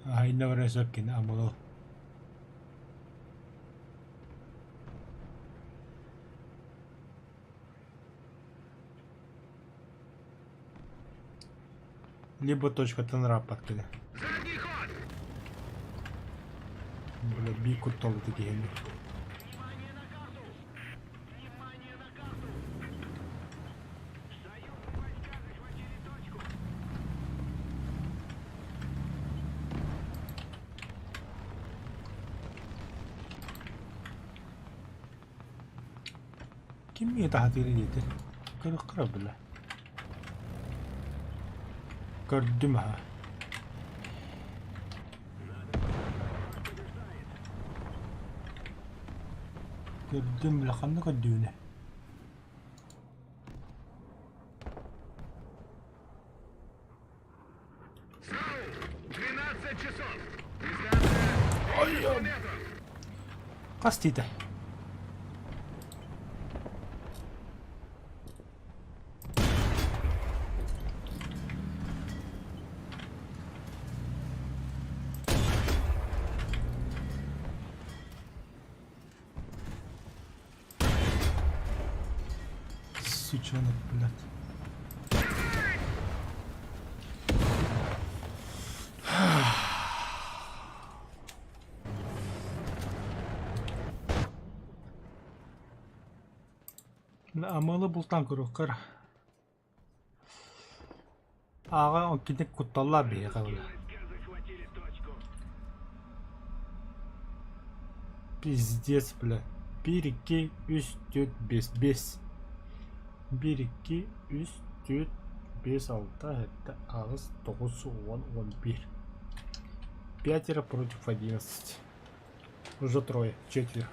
Айна барасаккин амылы. Либо точка тенра подкине. Задний ход! Бля, би кутталы такие. Внимание на карту! Внимание на карту! Союзные войска захватили точку. Ким миигин таһатыыр диэтэ? Көрүөххэ била. Көрдүм аһа. Көрдүм била ханна көрдүүнэ? САУ! 12 часов! Дистанция 300 метров! Хас диэтэ? Сучонок, блядь. Амалы бултаан көрүөххэ эрэ. Ааҕа кини кутталлаах биһиэхэ бile. Пиздец, бля. Биир, икки, үс, түөрт, биэс, биэс. Биир, икки, үс, түөрт, биэс, алта, сэттэ, аҕыс, тоҕус, уон, уон биир. Пятеро против одиннадцати. Уже трое, четверо.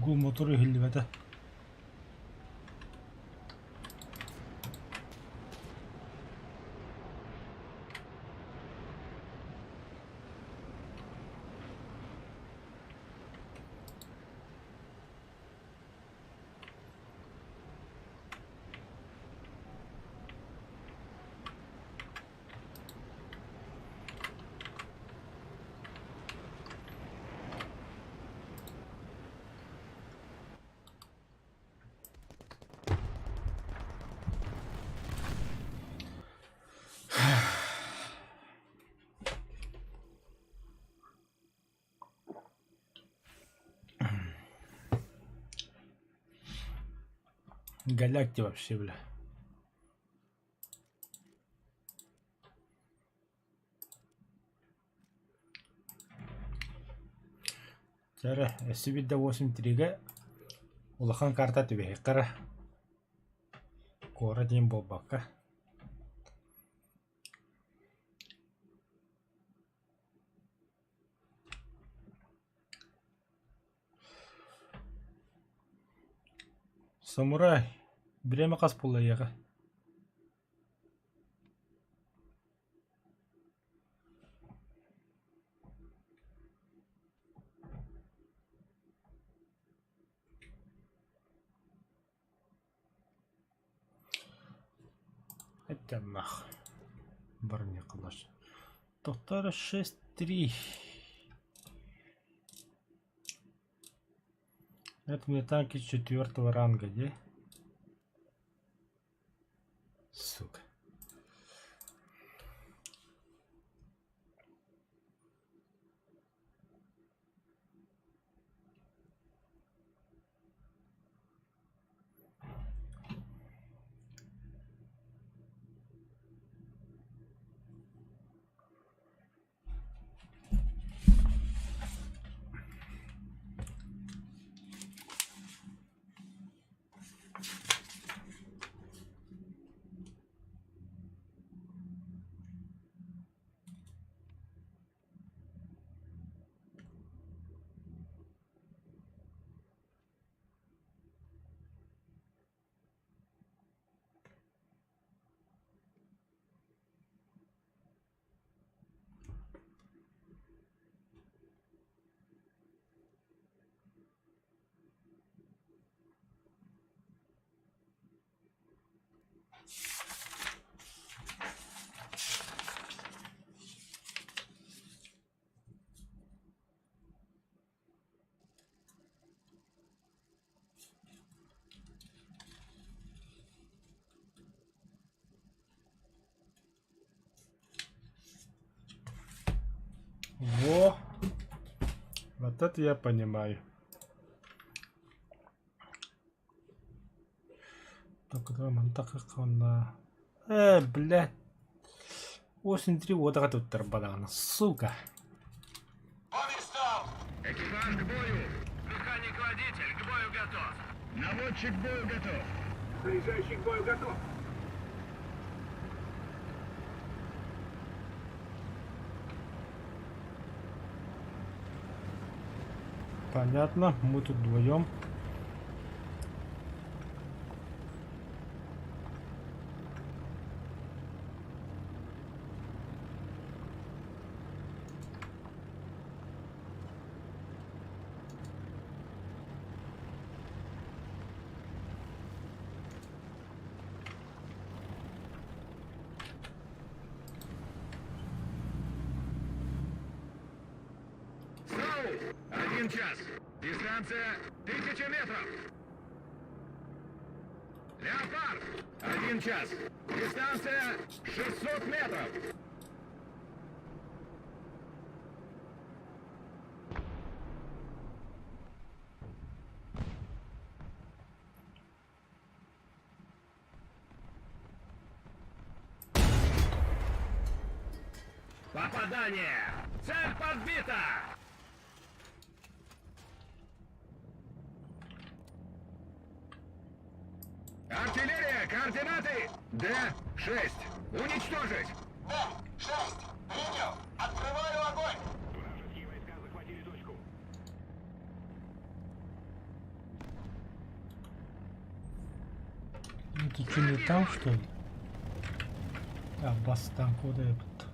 Гул мотор иһиллибэтэ. Голяк ты вообще, бля. Чэ эрэ, өссө биирдэ восемь тригэ улахан карта түбэһиэххэ эрэ. Куорат диэн буолбакка. Самурай, бириэмэ хас буолла эйиэхэ? Это нах. Бронекалаш. Доктора 6-3. Это мне танки четвертого ранга, где? Сука. Вот это я понимаю. Так, давай мантахахана. Блядь. 8-3 вот тут тарбанана, сука. По местам! Экипаж к бою! Механик-водитель к бою готов. Наводчик к бою готов! Заряжающий к бою готов! Понятно, мы тут вдвоем. САУ! 1 час! Дистанция 1000 метров! Леопард! 1 час! Дистанция 600 метров! Попадание! Цель подбита! Артиллерия, координаты Д-6. Уничтожить! Д-6! Принял! Открываю огонь! Вражеские войска захватили точку. Это что, не там, что ли? А, бас там куда этот?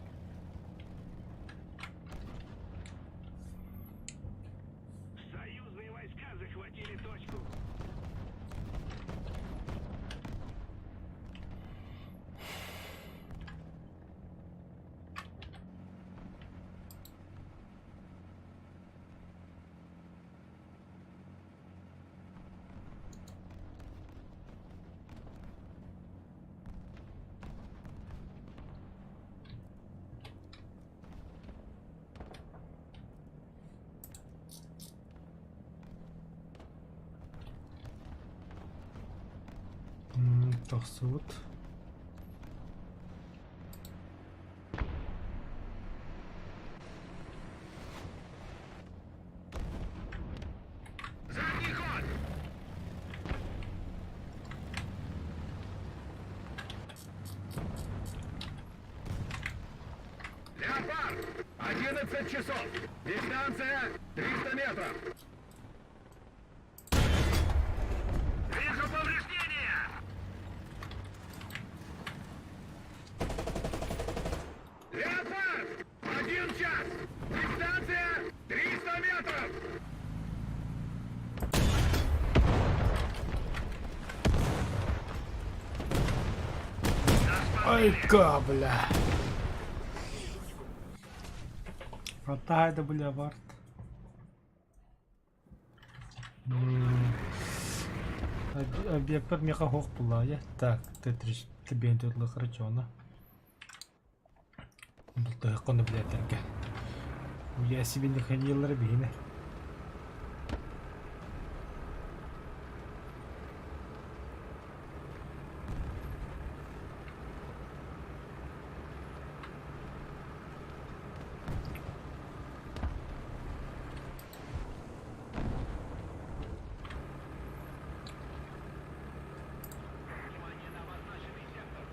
Союзные войска захватили точку. Тахсыбыт. Задний ход! Леопард! 11 часов! Дистанция 300 метров! Вижу повреждения! Леопард! 1 час! Дистанция 300 метров! Айка, бля. Хватает, бля, варт. Объект меха хох була, я. Так, Т-3, Т-бен короче, Бұл коны блядь. Я себе не ходил рабины. Внимание на обозначенный сектор.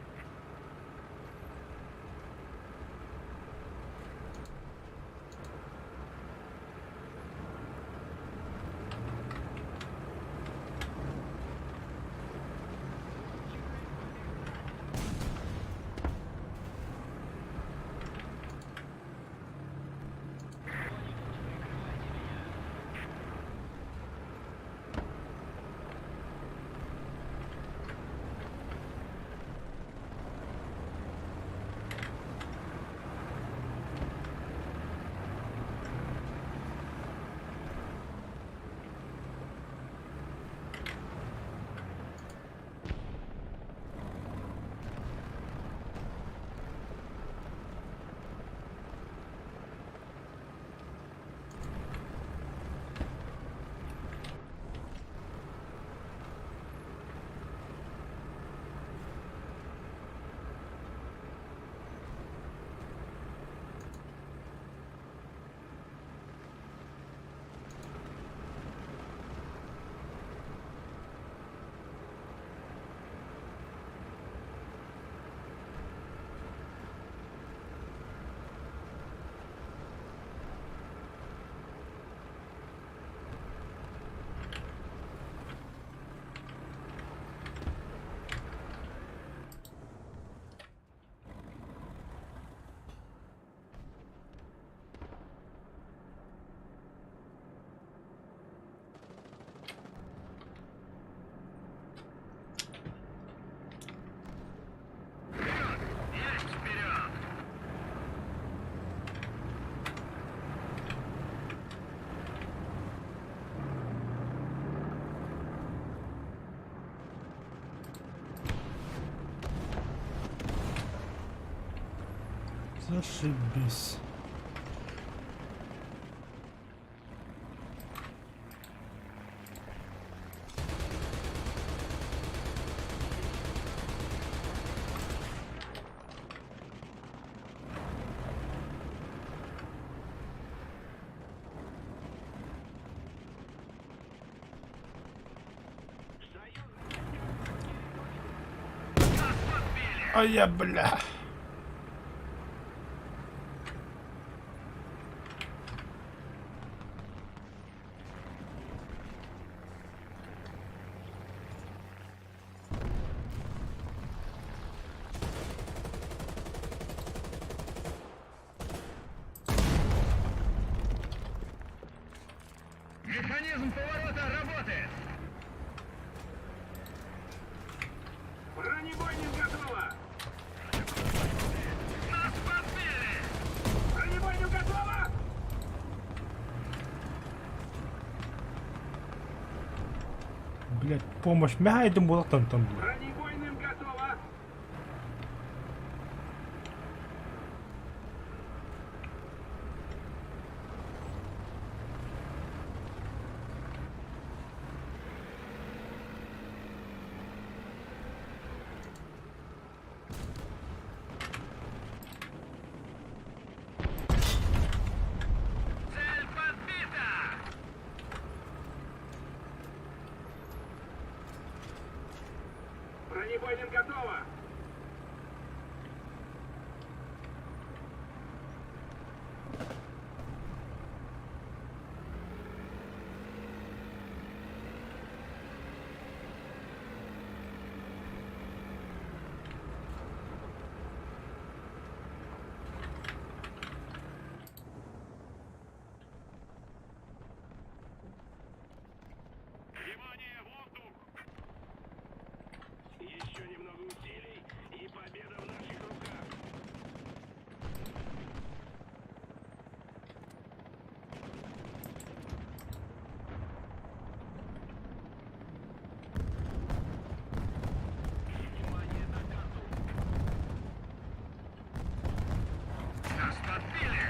Зашибись. А я, бля. Механизм поворота работает! Бронебойник готово! Нас подбили! Бронебойник готово! Блять, помощь. Мяйдым буолан там, блядь. Бронебойным готово! Цель подбита! Бронебойным готово! Внимание, воздух! Еще немного усилий, и победа в наших руках. Внимание на карту! Нас подбили!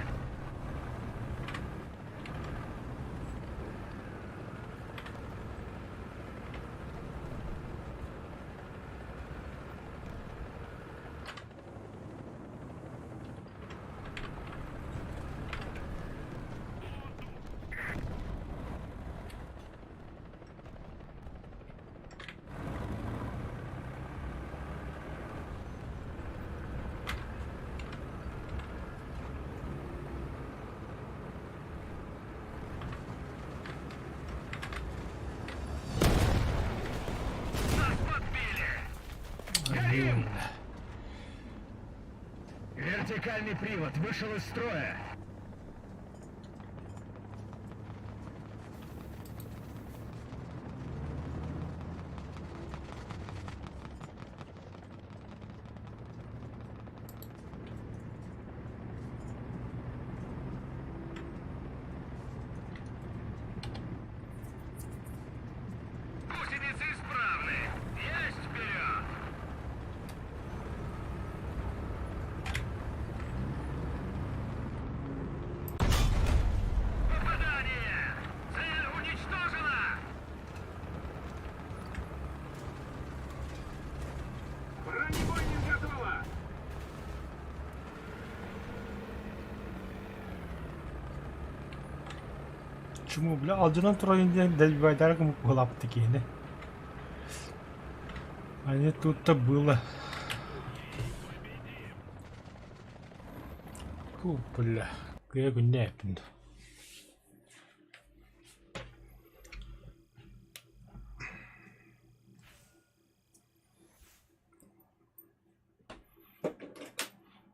Нас подбили! Блин. Вертикальный привод вышел из строя. Гусеницы исправны! Есть вперед! Попадание! Цель уничтожена! Бронебойным готово! Чему, бля, алдьанан турарын диэн дэлбэйдэр гымык киһини. А не тут-то было. Фу, бля, кыа күннээппин.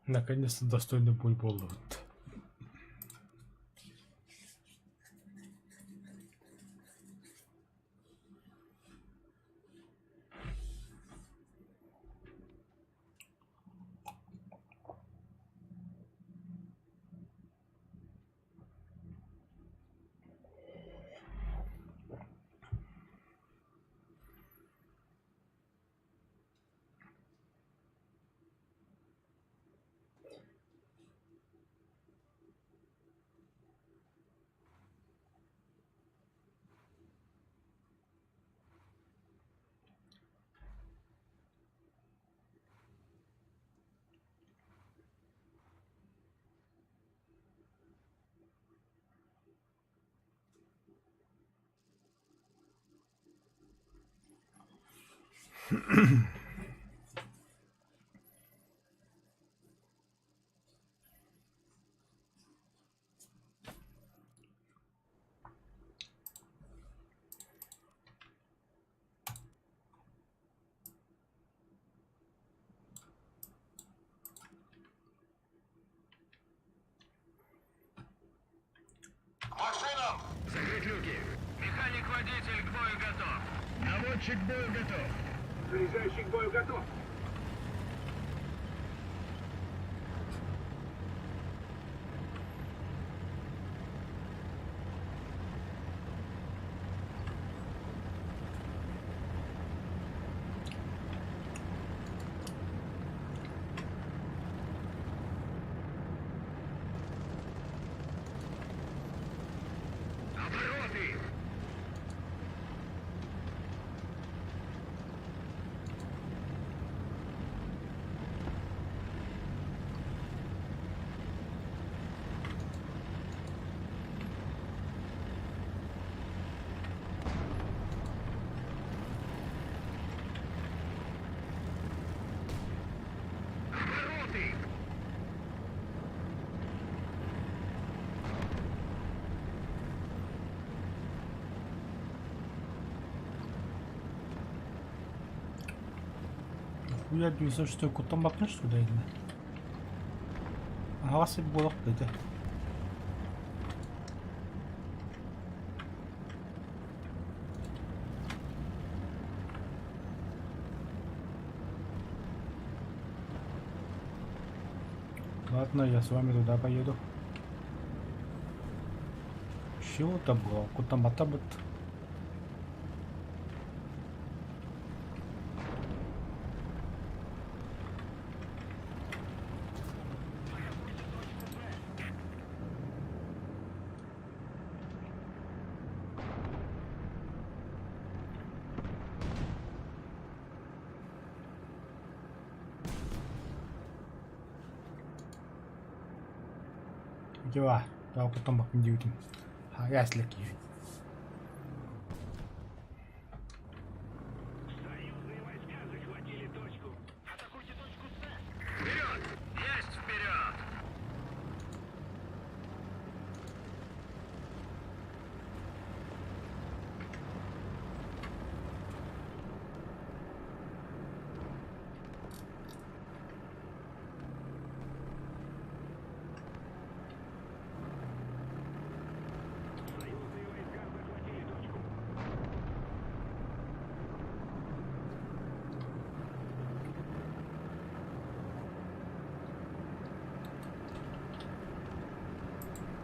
Наконец-то достойный бой буоллубут. К машинам! Закрыть люки. Механик-водитель к бою готов. Наводчик к бою готов. Заряжающий к бою готов. Обороты! Обороты! Хуя 906 куттаммаппын что ли иннэ? Аһаҕас сир буолуох да ити. Ладно, я с вами туда поеду. Чего-то было, куттамматабыт. Дела, тоҕо куттаммаккын диэбитим. Ясли киһи. Союзные войска захватили точку. Атакуйте точку С. Вперед! Есть вперед! Союзные войска захватили точку.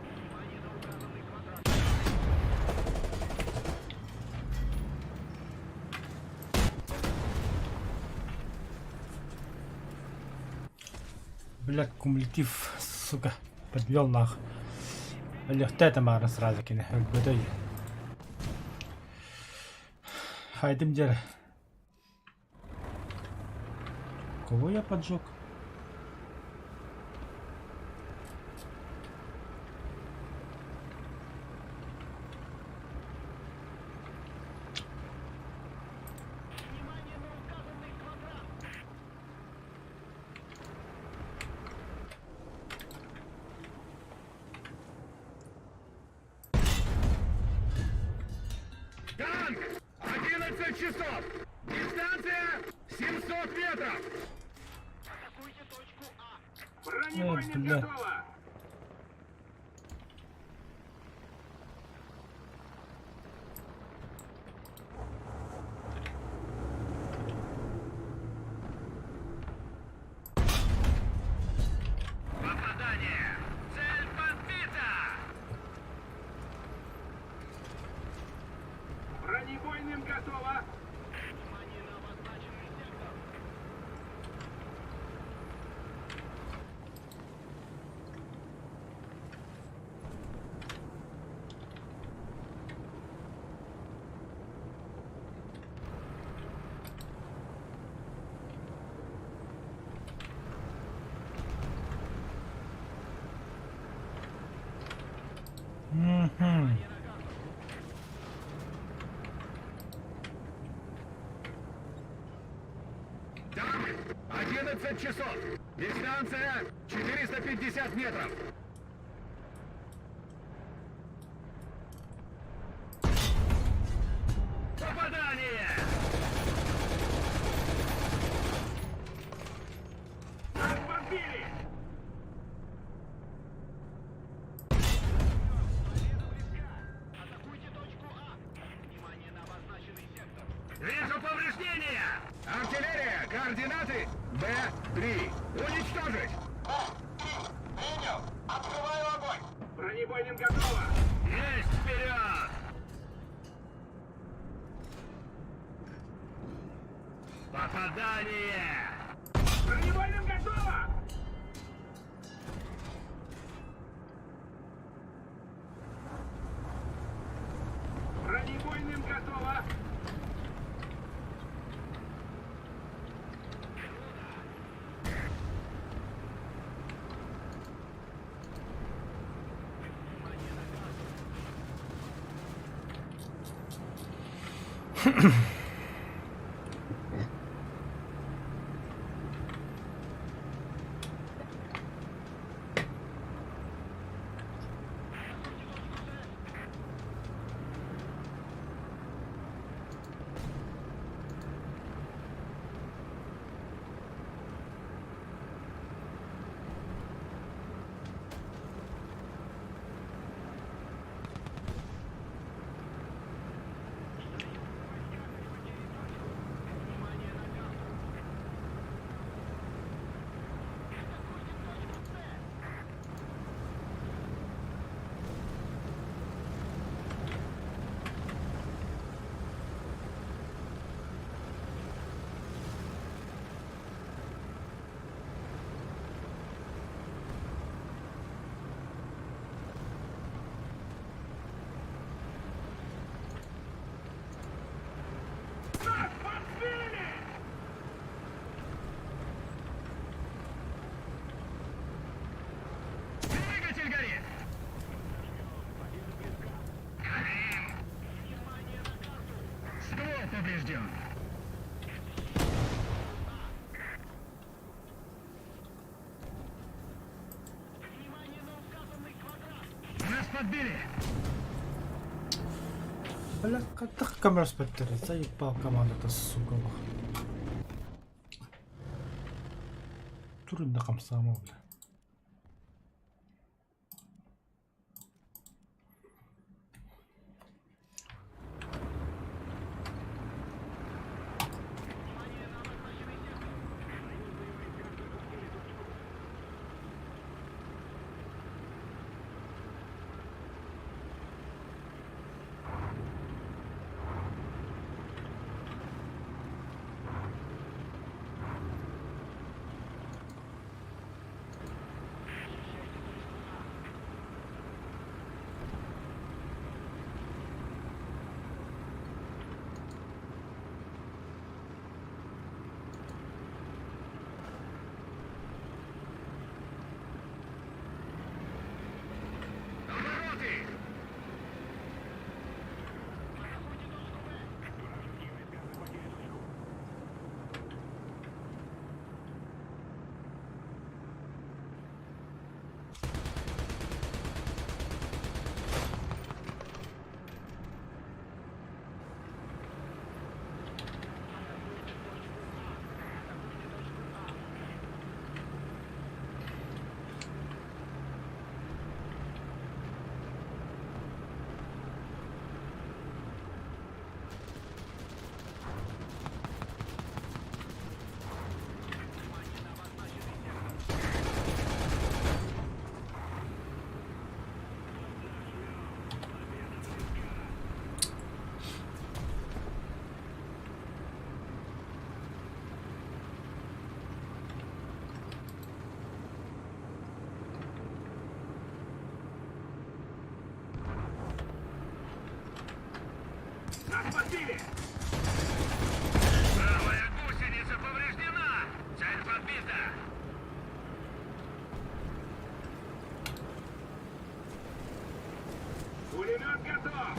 Внимание на указанный квадрат. Бля, кумулятив, сука, подвел нах. Өлүөхтэй этэ маарын сразу кини өлбөтөй. Хайдым дьэр. Кого я поджег? Внимание на указанный квадрат. Танк! 11 часов! Дистанция 700 метров! Атакуйте точку А. Бронебойным бля. готово! Попадание! Цель подбита! Бронебойным готово! Внимание на обозначенный сектор. Мгм. 11 часов. Дистанция 450 метров. Попадание! Нас подбили! Атакуйте точку А! Внимание на обозначенный сектор! Вижу повреждения! Артиллерия! Координаты Б-3. Уничтожить! Б-3. Принял. Открываю огонь. Бронебойным готово! Есть вперед! Попадание! Бронебойным готово! Бронебойным готово! Нас подбили! Двигатель горит! Горим! Ствол поврежден! Внимание на указанный квадрат! Нас подбили! Бля, как так камера спектр, заебал команда-то, сука. Трудно комсомол, бля. Обороты! Нас подбили! Правая гусеница повреждена! Цель подбита! Пулемет готов!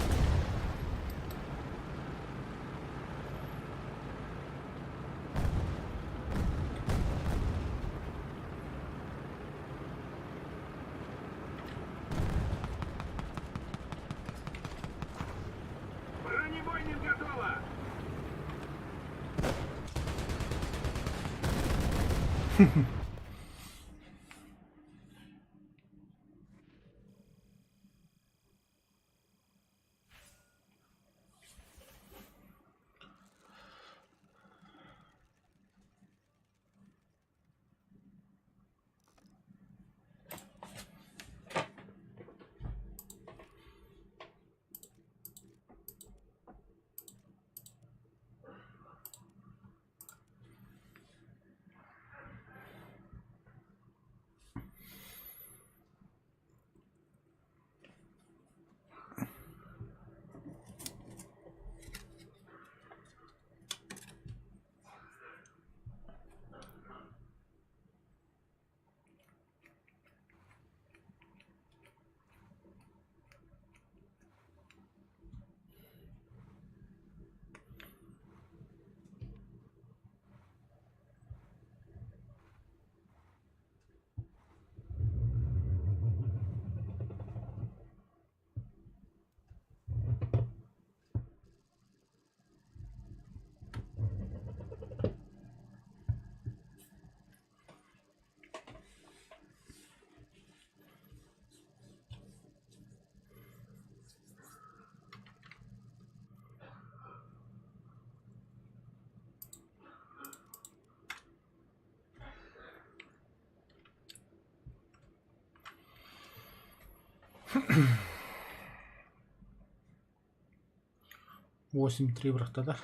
8-3 бырахтада.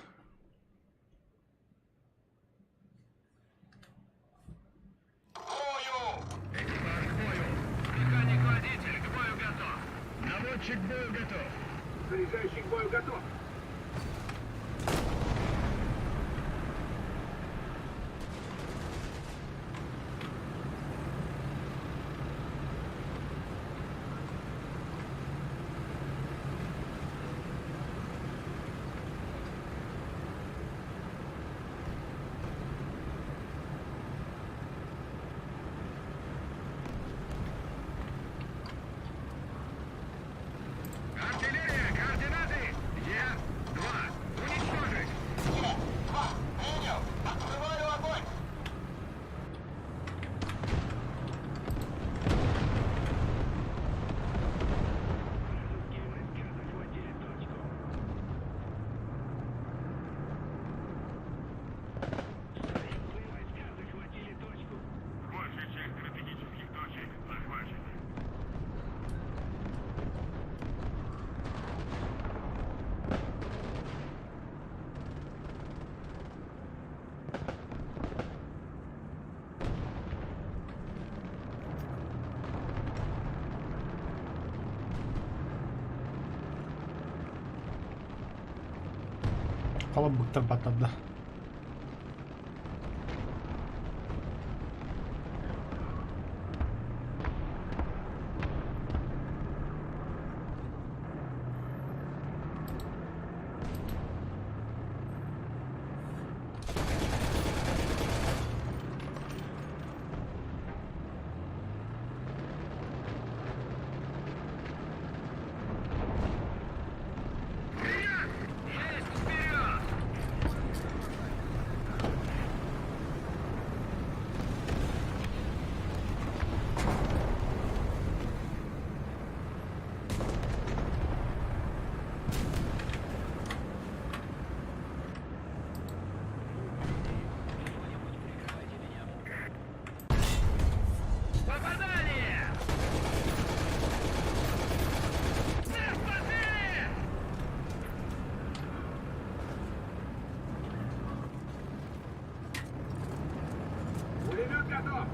Экипаж к бою! Механик-водитель к бою готов. Наводчик к бою готов! Заряжающий к бою готов! Артиллерия, координаты! Е-2! Уничтожить! Е-2, принял! Открываю огонь! Вражеские войска захватили точку. Союзные войска захватили точку. Большая часть стратегических точек захвачена. Халабыктар баттарда. Есть вперед! Кто-нибудь прикрывайте меня. Попадание! Нас спасили! Пулемет готов!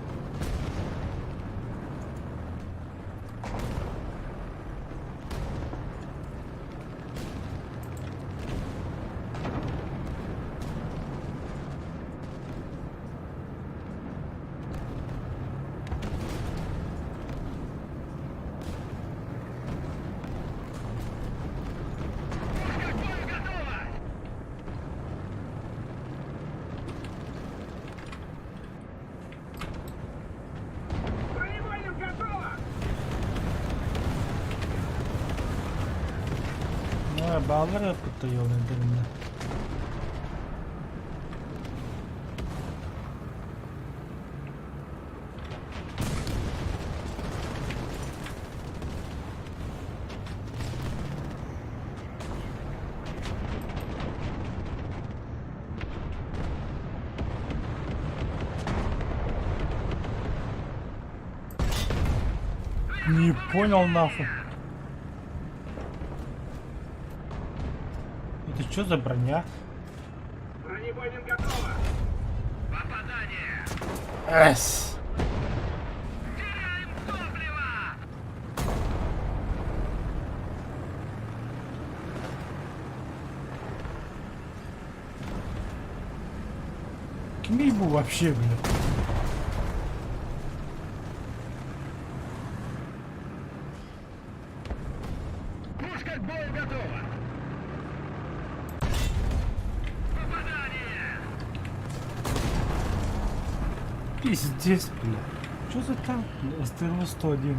Пушка к бою готова! Бронебойным готово! Баалар кытта йолын. Не понял нахуй. Это что за броня? Бронебойным готово! Попадание! Эс. Теряем топливо! Кимей был вообще, блядь? Пушка к бою готова! Попадание! Пиздец, бля. Что за танк? СТРВ-101, бля.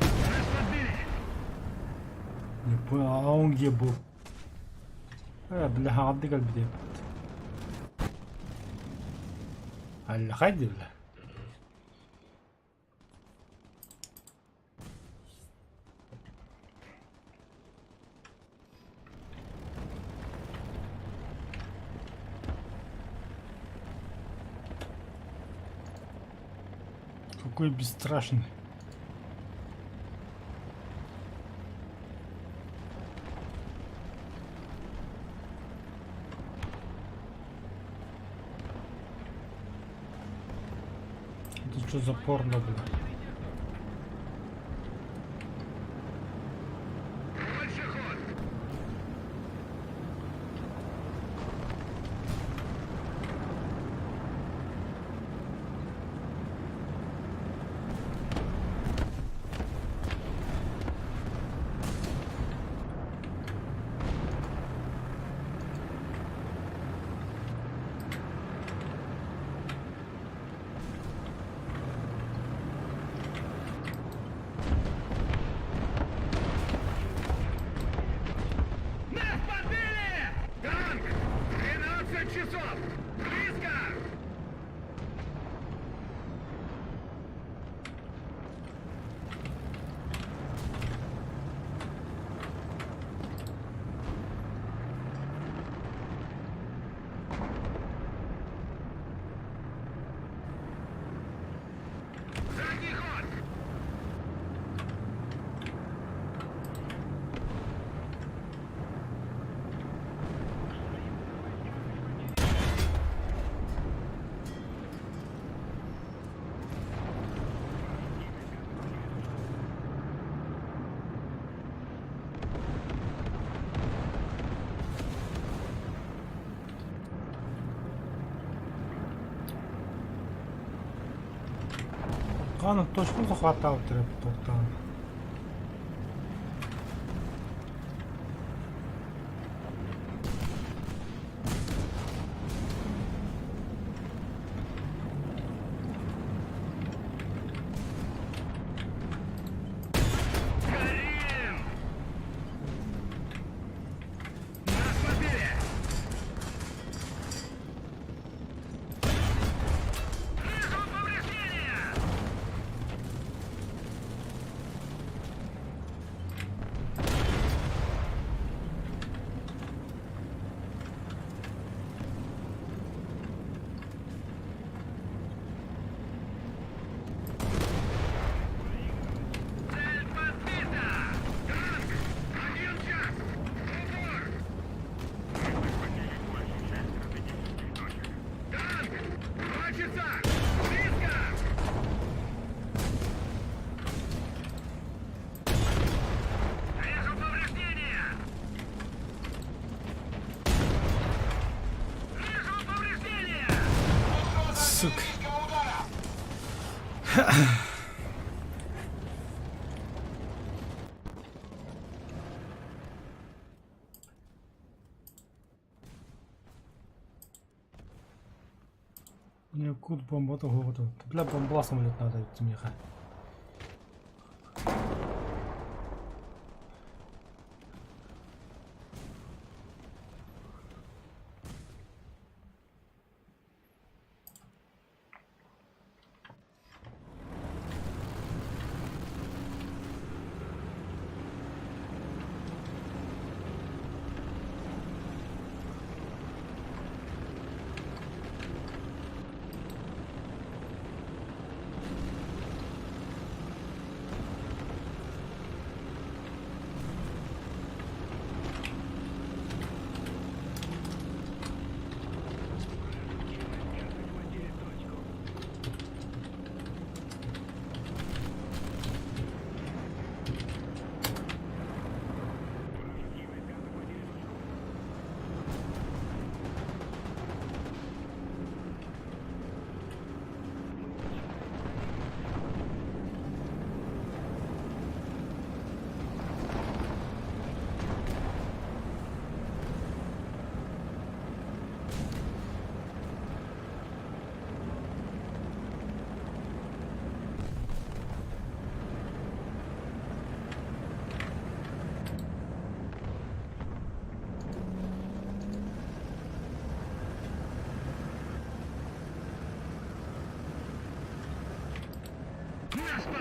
Нас подбили! Не понял, а он где был? Бля, арды где? Алла, бля. Какой бесстрашный. Это что за порно, бля? Больше ход! Нас подбили! Танк! 12 часов! Близко! Задний ход! Кану точно захватал трэп тоқтан. Горим! Нас подбили! Вижу повреждения! Цель подбита! Танк! Один час! Упор! Танк! 2 часа! Близко! Вижу повреждения! Вижу повреждения! Сука. Артиллерийского удара! Мне кут бомба того. Бля, бомба самолет надо меха.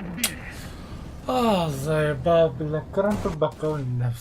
подбили! А, заебал, бля, кран турбакка үүннэ.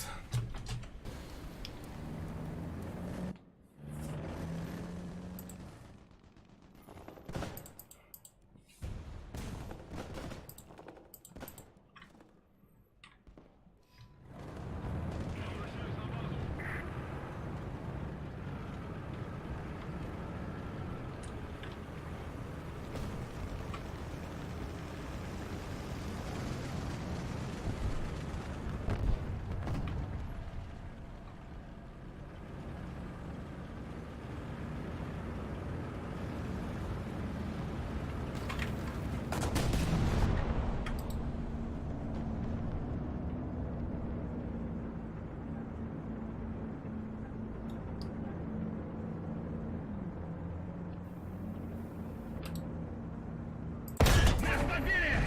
Нас подбили!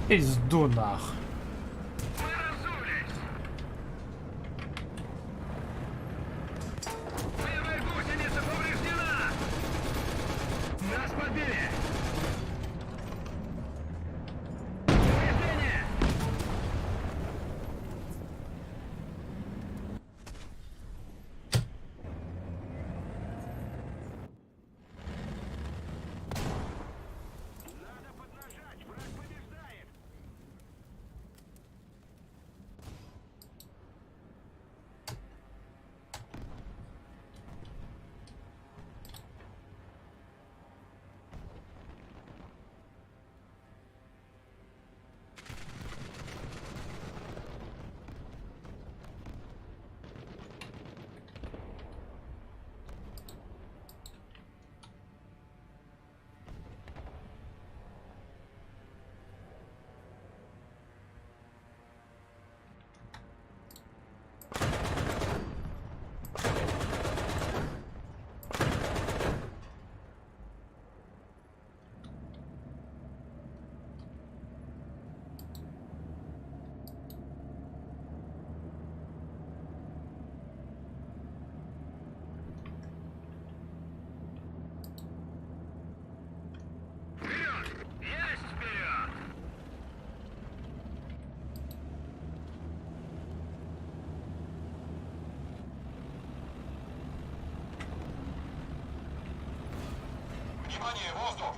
Пизду нах. Мы разулись! Левая гусеница повреждена! Нас подбили! Повреждение! Надо поднажать! Враг побеждает! Вперед! Есть вперед! Внимание, воздух!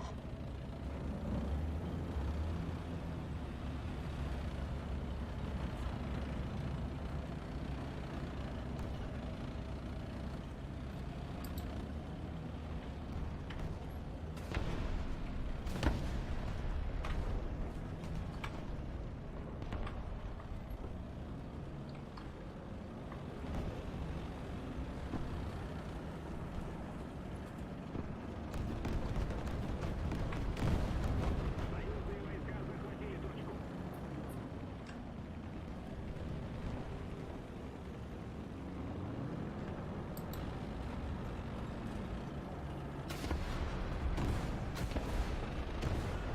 Союзные войска захватили точку.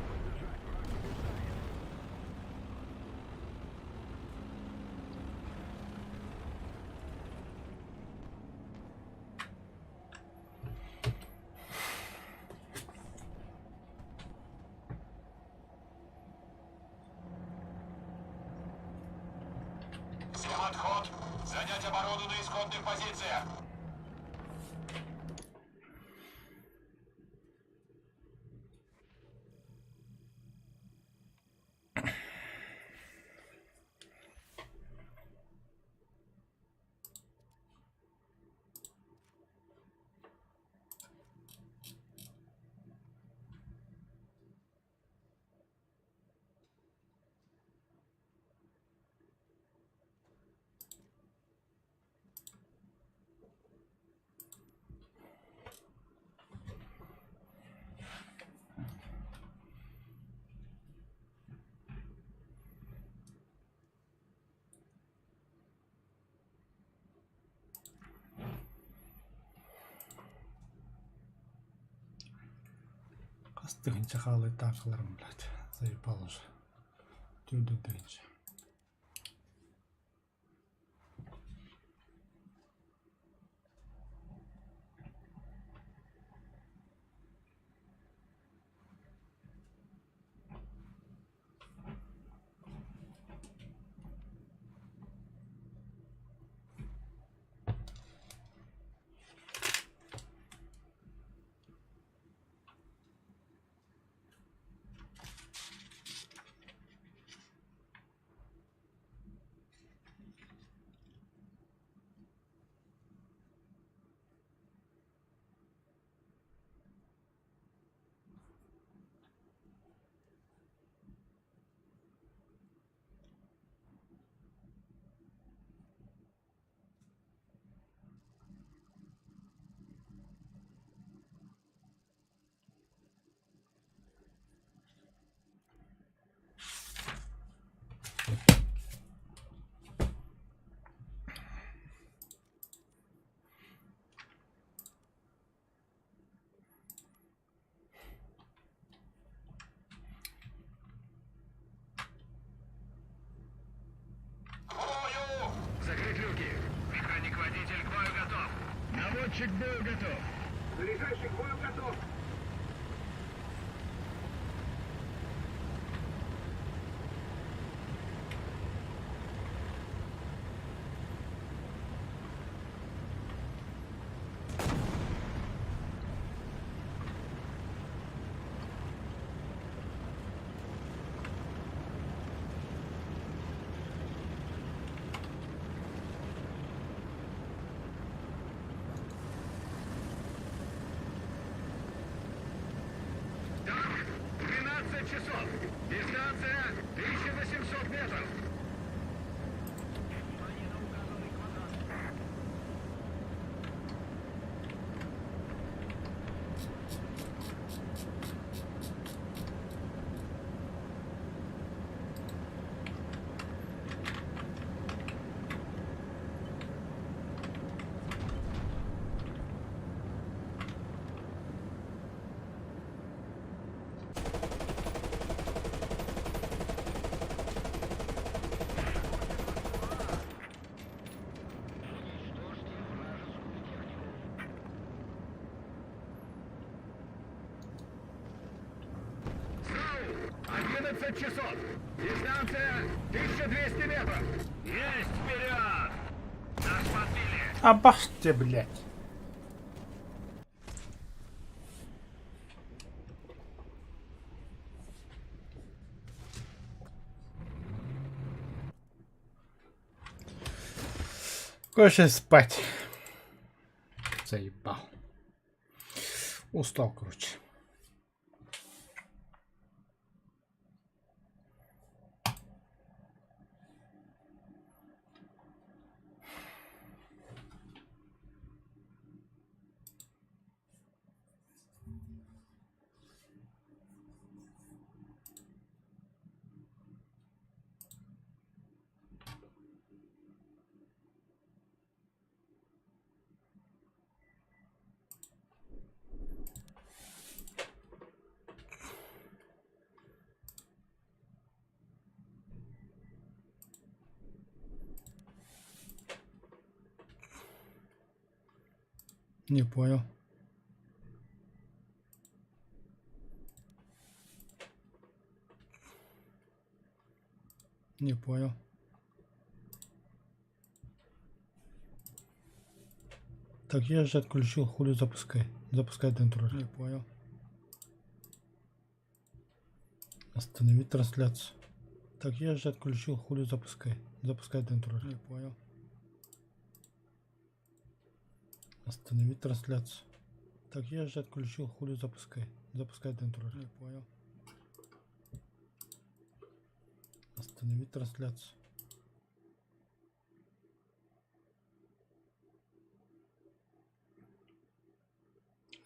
Поднажать! Враг побеждает! Всем отход! Занять оборону на исходных позициях! Хас тыһыынча хаалыы тааҥкаларым, блядь, заебал уже. Түүнүн тыһыынча. Наводчик к бою готов. Заряжающий к бою готов. Так, 12 часов. Дистанция 1800 метров. Внимание на указанный квадрат! Уничтожьте вражескую технику! САУ! 11 часов. Дистанция 1200 метров. Есть вперед! Нас подбили! Абашьте, блядь. Короче, спать. Заебал. Устал, короче. Не понял. Не понял. Так я же отключил, хули запускай. Запускай контроль. Не понял. Остановить трансляцию. Так я же отключил, хули запускай. Запускай контроль. Не понял. Остановить трансляцию. Так я же отключил, хули запускай. Запускай контроль. Не понял. Остановить трансляцию.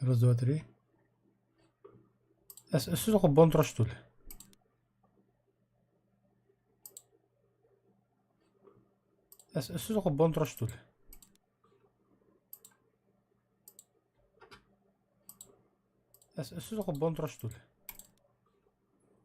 Раз, два, три. Өссө холбоон турар что ли? Өссө холбоон турар что ли? Өссө холбоон турар что ли?